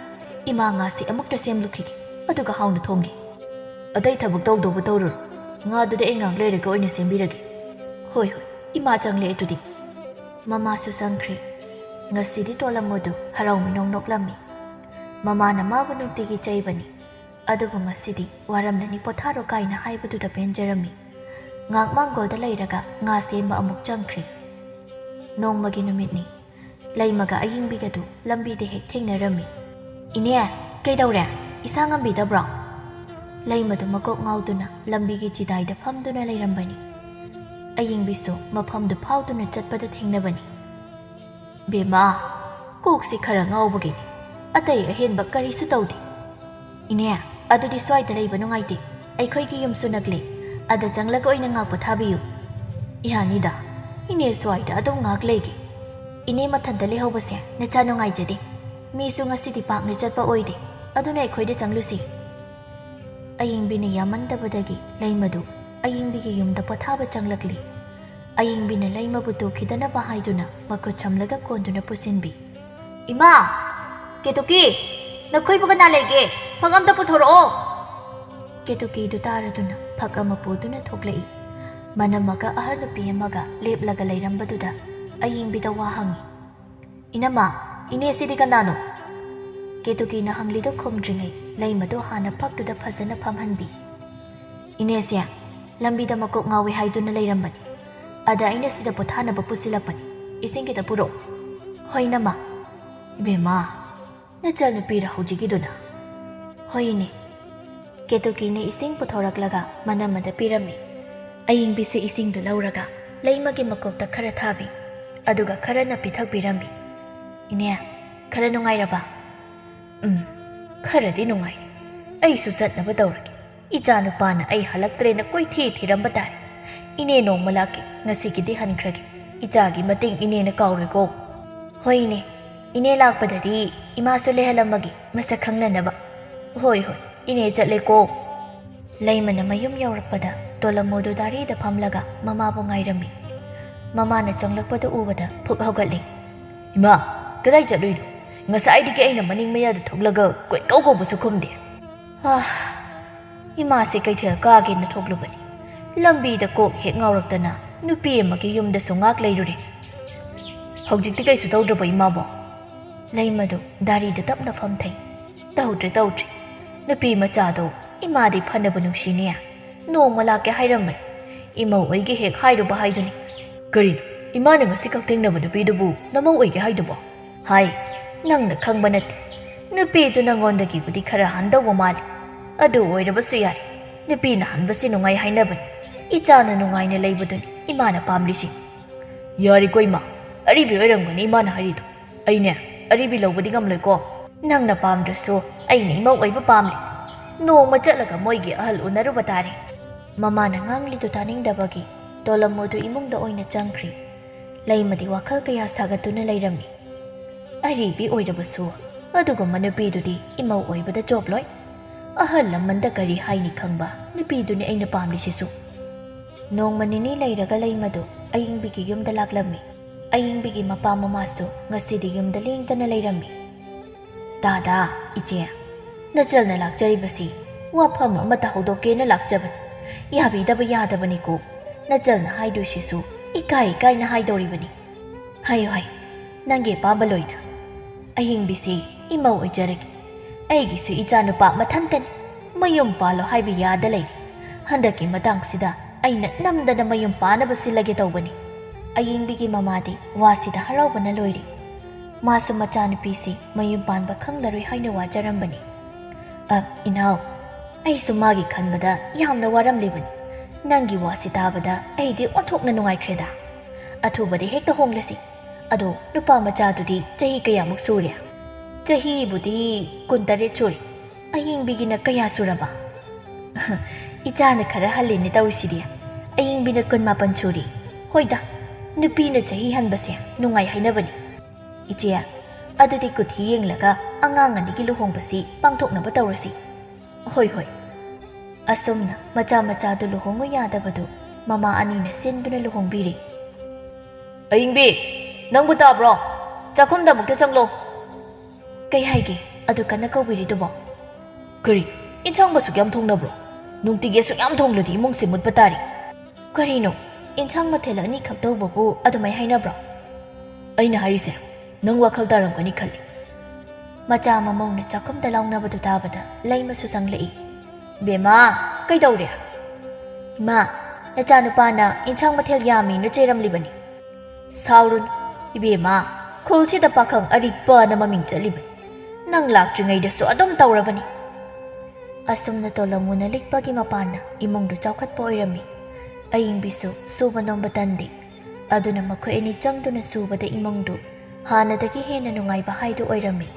ꯏꯃꯥ ꯉꯥꯁꯤ ꯑꯃꯨꯛꯇ ꯁꯦꯝꯂꯨꯈꯤꯒꯦ, ꯑꯗꯨꯒ ꯍꯥꯎꯅ ꯊꯣꯡꯒꯦ"꯫ "ꯑꯇꯩ ꯊꯕꯛ ꯇꯧꯗꯧꯕ ꯇꯧꯔꯨꯔꯣ꯫ ꯉꯥꯗꯨꯗꯤ ꯑꯩ ꯉꯥꯛ ꯂꯩꯔꯒ ꯑꯣꯏꯅ ꯁꯦꯝꯕꯤꯔꯒꯦ"꯫ "ꯍꯣꯏ, ꯍꯣꯏ, ꯏꯃꯥ ꯆꯪꯂꯦ ꯑꯗꯨꯗꯤ"꯫ ꯃꯃꯥꯁꯨ ꯆꯪꯈ꯭ꯔꯦ꯫ ꯉꯁꯤꯗꯤ ꯇꯣꯂꯝꯃꯨꯗꯨ ꯍꯔꯥꯎ ꯃꯤꯅꯣꯡ ꯅꯣꯛꯂꯝꯃꯤ꯫ ꯃꯃꯥꯅ ꯃꯥꯕꯨ ꯅꯨꯡꯇꯤꯒꯤ ꯆꯩꯕꯅꯤ, ꯑꯗꯨꯕꯨ ꯉꯁꯤꯗꯤ "ꯋꯥꯔꯝꯂꯅꯤ, ꯄꯣꯊꯥꯔꯣ" ꯀꯥꯏꯅ ꯍꯥꯏꯕꯗꯨꯗ ꯄꯦꯟꯖꯔꯝꯃꯤ꯫ ꯉꯥꯛ ꯃꯥꯡꯒꯣꯜꯗ ꯂꯩꯔꯒ ꯉꯥ ꯁꯦꯝꯕ ꯑꯃꯨꯛ ꯆꯪꯈ꯭ꯔꯦ꯫ ꯅꯣꯡꯃꯒꯤ ꯅꯨꯃꯤꯠꯅꯤ꯫ ꯂꯩꯃꯒ ꯑꯌꯤꯡꯕꯤꯒꯗꯨ ꯂꯝꯕꯤꯗ ꯍꯦꯛ ꯊꯦꯡꯅꯔꯝꯃꯤ꯫ "ꯏꯅꯦ, ꯀꯩꯗꯧꯔꯦ? ꯏꯁꯥ ꯉꯝꯕꯤꯗꯕ꯭ꯔꯣ?" ꯂꯩꯃꯗꯨ ꯃꯀꯣꯛ ꯉꯥꯎꯗꯨꯅ ꯂꯝꯕꯤꯒꯤ ꯆꯤꯗꯥꯏꯗ ꯐꯝꯗꯨꯅ ꯂꯩꯔꯝꯕꯅꯤ꯫ ꯑꯌꯤꯡꯕꯤꯁꯨ ꯃꯐꯝꯗꯨ ꯐꯥꯎꯗꯨꯅ ꯆꯠꯄꯗ ꯊꯦꯡꯅꯕꯅꯤ꯫ "ꯕꯦꯝꯃ, ꯀꯣꯛꯁꯤ ꯈꯔ ꯉꯥꯎꯕꯒꯤꯅꯤ, ꯑꯇꯩ ꯑꯍꯦꯟꯕ ꯀꯔꯤꯁꯨ ꯇꯧꯗꯦ꯫ ꯏꯅꯦ, ꯑꯗꯨꯗꯤ ꯁ꯭ꯋꯥꯏꯗ ꯂꯩꯕ ꯅꯨꯡꯉꯥꯏꯇꯦ, ꯑꯩꯈꯣꯏꯒꯤ ꯌꯨꯝꯁꯨ ꯅꯛꯂꯦ, ꯑꯗ ꯆꯪꯂꯒ ꯑꯣꯏꯅ ꯉꯥꯛ ꯄꯣꯊꯥꯕꯤꯌꯨ"꯫ "ꯌꯥꯅꯤꯗ, ꯏꯅꯦ ꯁ꯭ꯋꯥꯏꯗ ꯑꯗꯨꯝ ꯉꯥꯛ ꯂꯩꯒꯦ꯫ ꯏꯅꯦ ꯃꯊꯟꯇ ꯂꯩꯍꯧꯕꯁꯦ ꯅꯆꯥ ꯅꯨꯡꯉꯥꯏꯖꯗꯦ꯫ ꯃꯤꯁꯨ ꯉꯁꯤꯗꯤ ꯄꯥꯛꯅ ꯆꯠꯄ ꯑꯣꯏꯗꯦ, ꯑꯗꯨꯅ ꯑꯩꯈꯣꯏꯗ ꯆꯪꯂꯨꯁꯤ"꯫ ꯑꯌꯤꯡꯕꯤꯅ ꯌꯥꯃꯟꯗꯕꯗꯒꯤ ꯂꯩꯃꯗꯨ ꯑꯌꯤꯡꯕꯤꯒꯤ ꯌꯨꯝꯗ ꯄꯣꯊꯥꯕ ꯆꯪꯂꯛꯂꯤ꯫ ꯑꯌꯤꯡꯕꯤꯅ ꯂꯩꯃꯕꯨ ꯇꯨꯈꯤꯗꯅꯕ ꯍꯥꯏꯗꯨꯅ ꯃꯈꯨꯠ ꯁꯝꯂꯒ ꯀꯣꯟꯗꯨꯅ ꯄꯨꯁꯤꯟꯕꯤ꯫ "ꯏꯃꯥ! ꯀꯦꯇꯨꯀꯤ! ꯅꯈꯣꯏꯕꯨ ꯀꯅꯥ ꯂꯩꯒꯦ? ꯐꯛ ꯑꯝꯇ ꯄꯨꯊꯣꯔꯛꯑꯣ!" ꯀꯦꯇꯨꯀꯤꯗꯨ ꯇꯥꯔꯗꯨꯅ ꯐꯛ ꯑꯃ ꯄꯨꯗꯨꯅ ꯊꯣꯛꯂꯛꯏ꯫ ꯃꯅꯝꯃꯒ ꯑꯍꯜ ꯅꯨꯄꯤ ꯑꯃꯒ ꯂꯦꯞꯂꯒ ꯂꯩꯔꯝꯕꯗꯨꯗ ꯑꯌꯤꯡꯕꯤꯗ ꯋꯥ ꯍꯪꯉꯤ꯫ "ꯏꯅꯝꯃ, ꯏꯅꯦꯁꯤꯗꯤ ꯀꯅꯥꯅꯣ?" ꯀꯦꯇꯨꯀꯤꯅ ꯍꯪꯂꯤꯗꯨ ꯈꯨꯝꯗ꯭ꯔꯤꯉꯩ ꯂꯩꯃꯗꯨ ꯍꯥꯟꯅ ꯐꯛꯇꯨꯗ ꯐꯖꯅ ꯐꯝꯍꯟꯕꯤ꯫ "ꯏꯅꯦꯁꯦ ꯂꯝꯕꯤꯗ ꯃꯀꯣꯛ ꯉꯥꯎꯏ ꯍꯥꯏꯗꯨꯅ ꯂꯩꯔꯝꯕꯅꯤ꯫ ꯑꯗ ꯑꯩꯅ ꯁꯤꯗ ꯄꯣꯊꯥꯅꯕ ꯄꯨꯁꯤꯜꯂꯛꯄꯅꯤ꯫ ꯏꯁꯤꯡ ꯈꯤꯇ ꯄꯨꯔꯛꯑꯣ꯫" "ꯍꯣꯏ, ꯏꯅꯝꯃ꯫" "ꯏꯕꯦꯝꯃ, ꯅꯆꯜꯅꯨꯄꯤꯔ ꯍꯧꯖꯤꯛꯀꯤꯗꯨꯅ?" "ꯍꯣꯏꯅꯦ꯫" ꯀꯦꯇꯨꯀꯤꯅ ꯏꯁꯤꯡ ꯄꯨꯊꯣꯔꯛꯂꯒ ꯃꯅꯝꯃꯗ ꯄꯤꯔꯝꯃꯤ꯫ ꯑꯌꯤꯡꯕꯤꯁꯨ ꯏꯁꯤꯡꯗꯨ ꯂꯧꯔꯒ ꯂꯩꯃꯒꯤ ꯃꯀꯣꯛꯇ ꯈꯔ ꯊꯥꯕꯤ, ꯑꯗꯨꯒ ꯈꯔꯅ ꯄꯤꯊꯛꯄꯤꯔꯝꯃꯤ꯫ "ꯏꯅꯦ, ꯈꯔ ꯅꯨꯡꯉꯥꯏꯔꯕ?" "ꯎꯝ, ꯈꯔꯗꯤ ꯅꯨꯡꯉꯥꯏ꯫ ꯑꯩꯁꯨ ꯆꯠꯅꯕ ꯇꯧꯔꯒꯦ꯫ ꯏꯆꯥ ꯅꯨꯄꯥꯅ ꯑꯩ ꯍꯜꯂꯛꯇ꯭ꯔꯦꯅ ꯀꯣꯏꯊꯤ ꯊꯤꯔꯝꯕ ꯇꯥꯔꯦ꯫ ꯏꯅꯦ ꯅꯣꯡꯃ ꯂꯥꯛꯀꯦ, ꯉꯁꯤꯒꯤꯗꯤ ꯍꯟꯈ꯭ꯔꯒꯦ꯫ ꯏꯆꯥꯒꯤ ꯃꯇꯦꯡ ꯏꯅꯦꯅ ꯀꯥꯎꯔꯣꯏꯀꯣ?" "ꯍꯣꯏ ꯏꯅꯦ, ꯏꯅꯦ ꯂꯥꯛꯄꯗꯗꯤ ꯏꯃꯥꯁꯨ ꯂꯩꯍꯜꯂꯝꯃꯒꯦ, ꯃꯁꯛ ꯈꯪꯅꯅꯕ꯫ ꯍꯣꯏ ꯍꯣꯏ, ꯏꯅꯦ ꯆꯠꯂꯦꯀꯣ꯫" ꯂꯩꯃꯅ ꯃꯌꯨꯝ ꯌꯧꯔꯛꯄꯗ ꯇꯣꯂꯝꯃꯨꯗꯨ ꯗꯥꯔꯤꯗ ꯐꯝꯂꯒ ꯃꯃꯥꯕꯨ ꯉꯥꯏꯔꯝꯃꯤ꯫ ꯃꯃꯥꯅ ꯆꯪꯂꯛꯄꯗꯨ ꯎꯕꯗ ꯐꯨꯛ ꯍꯧꯒꯠꯂꯤ꯫ "ꯏꯃꯥ, ꯀꯗꯥꯏ ꯆꯠꯂꯨꯏꯅꯣ? ꯉꯁꯥꯏꯗꯒꯤ ꯑꯩꯅ ꯃꯅꯤꯡ ꯃꯌꯥꯗ ꯊꯣꯛꯂꯒ ꯀꯣꯏꯀꯧ ꯀꯧꯕꯁꯨ ꯈꯨꯝꯗꯦ꯫" "ꯑꯥ, ꯏꯃꯥꯁꯦ ꯀꯩꯊꯦꯜ ꯀꯥꯒꯦꯅ ꯊꯣꯛꯂꯨꯕꯅꯤ꯫ ꯂꯝꯕꯤꯗ ꯀꯣꯛ ꯍꯦꯛ ꯉꯥꯎꯔꯛꯇꯅ ꯅꯨꯄꯤ ꯑꯃꯒꯤ ꯌꯨꯝꯗꯁꯨ ꯉꯥꯛ ꯂꯩꯔꯨꯔꯦ꯫" "ꯍꯧꯖꯤꯛꯇꯤ ꯀꯩꯁꯨ ꯇꯧꯗ꯭ꯔꯕꯣ ꯏꯃꯥꯕꯣ?" ꯂꯩꯃꯗꯨ ꯗꯥꯔꯤꯗ ꯇꯞꯅ ꯐꯝꯊꯩ꯫ "ꯇꯧꯗ꯭ꯔꯦ, ꯇꯧꯗ꯭ꯔꯦ꯫ ꯅꯨꯄꯤ ꯃꯆꯥꯗꯣ ꯏꯃꯥꯗꯤ ꯐꯅꯕ ꯅꯨꯡꯁꯤꯅꯦ꯫ ꯅꯣꯡꯃ ꯂꯥꯛꯀꯦ ꯍꯥꯏꯔꯝꯕꯅꯤ꯫ ꯏꯃꯧ ꯑꯣꯏꯒꯦ ꯍꯦꯛ ꯍꯥꯏꯔꯨꯕ ꯍꯥꯏꯗꯨꯅꯤ꯫" "ꯀꯔꯤꯅꯣ? ꯏꯃꯥꯅ ꯉꯁꯤ ꯈꯛ ꯊꯦꯡꯅꯕ ꯅꯨꯄꯤꯗꯨꯕꯨ ꯅꯃꯧ ꯑꯣꯏꯒꯦ ꯍꯥꯏꯗꯨꯕꯣ?" "ꯍꯥꯏ, ꯅꯪꯅ ꯈꯪꯕ ꯅꯠꯇꯦ꯫ ꯅꯨꯄꯤꯗꯨ ꯅꯉꯣꯟꯗꯒꯤꯕꯨꯗꯤ ꯈꯔ ꯍꯟꯗꯧꯕ ꯃꯥꯜꯂꯤ꯫ ꯑꯗꯨ ꯑꯣꯏꯔꯕꯁꯨ ꯌꯥꯔꯦ꯫ ꯅꯨꯄꯤꯅ ꯍꯟꯕꯁꯤ ꯅꯨꯡꯉꯥꯏ ꯍꯥꯏꯅꯕꯅꯤ꯫ ꯏꯆꯥꯅ ꯅꯨꯡꯉꯥꯏꯅ ꯂꯩꯕꯗꯨꯅꯤ ꯏꯃꯥꯅ ꯄꯥꯝꯂꯤꯁꯤ꯫" "ꯌꯥꯔꯦꯀꯣ ꯏꯃꯥ, ꯑꯔꯤꯕꯤ ꯑꯣꯏꯔꯝꯒꯅꯤ ꯏꯃꯥꯅ ꯍꯥꯏꯔꯤꯗꯣ꯫ ꯑꯩꯅꯦ ꯑꯔꯤꯕꯤ ꯂꯧꯕꯗꯤ ꯉꯝꯂꯣꯏꯀꯣ꯫ ꯅꯪꯅ ꯄꯥꯝꯗ꯭ꯔꯁꯨ ꯑꯩꯅ ꯏꯃꯧ ꯑꯣꯏꯕ ꯄꯥꯝꯂꯤ꯫ ꯅꯣꯡꯃ ꯆꯠꯂꯒ ꯃꯣꯏꯒꯤ ꯑꯍꯜ ꯎꯅꯔꯨꯕ ꯇꯥꯔꯦ꯫" ꯃꯃꯥꯅ ꯉꯥꯡꯂꯤꯗꯨ ꯇꯥꯅꯤꯡꯗꯕꯒꯤ ꯇꯣꯂꯝꯃꯨꯗꯨ ꯏꯃꯨꯡꯗ ꯑꯣꯏꯅ ꯆꯪꯈ꯭ꯔꯤ꯫ ꯂꯩꯃꯗꯤ ꯋꯥꯈꯜ ꯀꯌꯥ ꯁꯥꯒꯠꯇꯨꯅ ꯂꯩꯔꯝꯃꯤ꯫ "ꯑꯔꯤꯕꯤ ꯑꯣꯏꯔꯕꯁꯨ ꯑꯗꯨꯒꯨꯝꯕ ꯅꯨꯄꯤꯗꯨꯗꯤ ꯏꯃꯧ ꯑꯣꯏꯕꯗ ꯆꯣꯞꯂꯣꯏ꯫ ꯑꯍꯜ ꯂꯃꯟꯗ ꯀꯔꯤ ꯍꯥꯏꯅꯤ ꯈꯪꯕ ꯅꯨꯄꯤꯗꯨꯅꯤ ꯑꯩꯅ ꯄꯥꯝꯂꯤꯁꯤꯁꯨ꯫" ꯅꯣꯡꯃ ꯅꯤꯅꯤ ꯂꯩꯔꯒ ꯂꯩꯃꯗꯨ ꯑꯌꯤꯡꯕꯤꯒꯤ ꯌꯨꯝꯗ ꯂꯥꯛꯂꯝꯃꯤ꯫ ꯑꯌꯤꯡꯕꯤꯒꯤ ꯃꯄꯥ ꯃꯃꯥꯁꯨ ꯉꯁꯤꯗꯤ ꯌꯨꯝꯗ ꯂꯦꯡꯗꯅ ꯂꯩꯔꯝꯃꯤ꯫ "ꯇꯥꯗꯥ, ꯏꯆꯦ, ꯅꯆꯜꯅ ꯂꯥꯛꯆꯔꯤꯕꯁꯤ ꯋꯥꯐꯝ ꯑꯃꯇ ꯍꯧꯗꯣꯛꯀꯦꯅ ꯂꯥꯛꯆꯕꯅꯤ꯫ ꯌꯥꯕꯤꯗꯕ ꯌꯥꯗꯕꯅꯤꯀꯣ꯫ ꯅꯆꯜꯅ ꯍꯥꯏꯗꯣꯏꯁꯤꯁꯨ ꯏꯀꯥꯏ ꯏꯀꯥꯏꯅ ꯍꯥꯏꯗꯧꯔꯤꯕꯅꯤ꯫ ꯍꯥꯏꯌꯨ, ꯍꯥꯏꯌꯨ, ꯅꯪꯒꯤ ꯑꯄꯥꯝꯕ ꯂꯣꯏꯅ꯫" "ꯑꯌꯤꯡꯕꯤꯁꯤ ꯏꯃꯧ ꯑꯣꯏꯖꯔꯒꯦ꯫ ꯑꯩꯒꯤꯁꯨ ꯏꯆꯥꯅꯨꯄꯥ ꯃꯊꯟꯇꯅꯤ꯫ ꯃꯌꯨꯝ ꯄꯥꯜꯂꯣ ꯍꯥꯏꯕ ꯌꯥꯗ ꯂꯩꯔꯦ꯫ ꯍꯟꯗꯛꯀꯤ ꯃꯇꯥꯡꯁꯤꯗ ꯑꯩꯅ ꯅꯝꯗꯅ ꯃꯌꯨꯝ ꯄꯥꯟꯅꯕ ꯁꯤꯜꯂꯒꯦ ꯇꯧꯕꯅꯤ꯫" ꯑꯌꯤꯡꯕꯤꯒꯤ ꯃꯃꯥꯗꯤ ꯋꯥꯁꯤꯗ ꯍꯔꯥꯎꯕꯅ ꯂꯣꯏꯔꯦ꯫ ꯃꯥꯁꯨ ꯃꯆꯥꯅꯨꯄꯤꯁꯤ ꯃꯌꯨꯝ ꯄꯥꯟꯕ ꯈꯪꯂꯔꯣꯏ ꯍꯥꯏꯅ ꯋꯥꯖꯔꯝꯕꯅꯤ꯫ "ꯑ, ꯏꯅꯥꯎ, ꯑꯩꯁꯨ ꯃꯥꯒꯤ ꯈꯟꯕꯗ ꯌꯥꯝꯅ ꯋꯥꯔꯝꯂꯤꯕꯅꯤ꯫ ꯅꯪꯒꯤ ꯋꯥꯁꯤ ꯇꯥꯕꯗ ꯑꯩꯗꯤ ꯑꯣꯟꯊꯣꯛꯅ ꯅꯨꯡꯉꯥꯏꯈ꯭ꯔꯦꯗ꯫ ꯑꯊꯨꯕꯗ ꯍꯦꯛꯇ ꯍꯣꯡꯂꯁꯤ꯫ ꯑꯗꯣ ꯅꯨꯄꯥ ꯃꯆꯥꯗꯨꯗꯤ ꯆꯍꯤ ꯀꯌꯥꯃꯨꯛ ꯁꯨꯔꯦ?" "ꯆꯍꯤꯕꯨꯗꯤ ꯀꯨꯟꯇꯔꯦꯠ ꯁꯨꯔꯦ꯫ ꯑꯌꯤꯡꯕꯤꯒꯤꯅ ꯀꯌꯥ ꯁꯨꯔꯕ?" "ꯏꯆꯥꯅ ꯈꯔ ꯍꯜꯂꯤꯅꯦ ꯇꯧꯔꯤꯁꯤꯗꯤ꯫ ꯑꯌꯤꯡꯕꯤꯅ ꯀꯨꯟꯃꯥꯄꯟ ꯁꯨꯔꯦ꯫ ꯍꯣꯏꯗ, ꯅꯨꯄꯤꯅ ꯆꯍꯤ ꯍꯟꯕꯁꯦ ꯅꯨꯡꯉꯥꯏ ꯍꯥꯏꯅꯕꯅꯤ꯫ ꯏꯆꯦ, ꯑꯗꯨꯗꯤ ꯀꯨꯊꯤ ꯌꯦꯡꯂꯒ ꯑꯉꯥꯡ ꯑꯅꯤꯒꯤ ꯂꯨꯍꯣꯡꯕꯁꯤ ꯄꯥꯡꯊꯣꯛꯅꯕ ꯇꯧꯔꯁꯤ꯫" "ꯍꯣꯏ, ꯍꯣꯏ꯫" ꯑꯁꯨꯝꯅ ꯃꯆꯥ ꯃꯆꯥꯗꯨ ꯂꯨꯍꯣꯡꯉꯨ ꯌꯥꯗꯕꯗꯨ ꯃꯃꯥ ꯑꯅꯤꯅ ꯁꯤꯟꯗꯨꯅ ꯂꯨꯍꯣꯡꯕꯤꯔꯦ꯫ "ꯑꯌꯤꯡꯕꯤ, ꯅꯪꯕꯨ ꯇꯥꯕ꯭ꯔꯣ? ꯆꯥꯛꯈꯨꯝꯗ ꯑꯃꯨꯛꯇ ꯆꯪꯂꯣ꯫" "ꯀꯩ ꯍꯥꯏꯒꯦ, ꯑꯗꯨ ꯀꯟꯅ ꯀꯧꯕꯤꯔꯤꯗꯨꯕꯣ?" "ꯀꯔꯤ, ꯏꯟꯁꯥꯡ ꯃꯁꯨꯛ ꯌꯥꯝ ꯊꯣꯡꯅꯕ꯭ꯔꯣ? ꯅꯨꯡꯇꯤꯒꯤ ꯑꯁꯨꯛ ꯌꯥꯝ ꯊꯣꯡꯂꯗꯤ ꯏꯃꯨꯡꯁꯦ ꯃꯨꯠꯄ ꯇꯥꯔꯦ꯫" "ꯀꯔꯤꯅꯣ, ꯏꯟꯁꯥꯡ ꯃꯊꯦꯜ ꯑꯅꯤꯈꯛ ꯇꯧꯕꯕꯨ ꯑꯗꯨꯃꯥꯏ ꯍꯥꯏꯅꯕ꯭ꯔꯣ?" "ꯑꯩꯅ ꯍꯥꯏꯔꯤꯁꯦ ꯅꯪ ꯋꯥꯈꯜ ꯇꯥꯔꯝꯒꯅꯤ ꯈꯜꯂꯤ꯫" ꯃꯆꯥ ꯃꯃꯧꯅ ꯆꯥꯛꯈꯨꯝꯗ ꯂꯥꯎꯅꯕꯗꯨ ꯇꯥꯕꯗ ꯂꯩꯃꯁꯨ ꯆꯪꯂꯛꯏ꯫ "ꯕꯦꯝꯃ, ꯀꯩꯗꯧꯔꯦ?" "ꯏꯃꯥ, ꯅꯆꯥꯅꯨꯄꯥꯅ ꯏꯟꯁꯥꯡ ꯃꯊꯦꯜ ꯌꯥꯝꯃꯤꯅ ꯆꯩꯔꯝꯂꯤꯕꯅꯤ꯫" "ꯁꯥꯎꯔꯨꯅꯨ ꯏꯕꯦꯝꯃ, ꯈꯨꯜꯁꯤꯗ ꯄꯥꯈꯪ ꯑꯔꯤꯛꯄꯅ ꯃꯃꯤꯡ ꯆꯠꯂꯤꯕꯅꯤ꯫ ꯅꯪ ꯂꯥꯛꯇ꯭ꯔꯤꯉꯩꯗꯁꯨ ꯑꯗꯨꯝ ꯇꯧꯔꯕꯅꯤ꯫" ꯑꯁꯨꯝꯅ ꯇꯣꯂꯝꯃꯨꯅ ꯂꯤꯛꯄꯒꯤ ꯃꯄꯥꯟꯅ ꯏꯃꯨꯡꯗꯨ ꯆꯥꯎꯈꯠꯄ ꯑꯣꯏꯔꯝꯃꯤ꯫ ꯑꯌꯤꯡꯕꯤꯁꯨ ꯁꯨꯕ ꯅꯣꯝꯕ ꯇꯟꯗꯦ꯫ ꯑꯗꯨꯅ ꯃꯈꯣꯏ ꯑꯅꯤ ꯆꯪꯗꯨꯅ ꯁꯨꯕꯗ ꯏꯃꯨꯡꯗꯨ ꯍꯥꯟꯅꯗꯒꯤ ꯍꯦꯟꯅ ꯅꯨꯡꯉꯥꯏꯕ ꯍꯥꯏꯗꯨ ꯑꯣꯏꯔꯝꯃꯤ꯫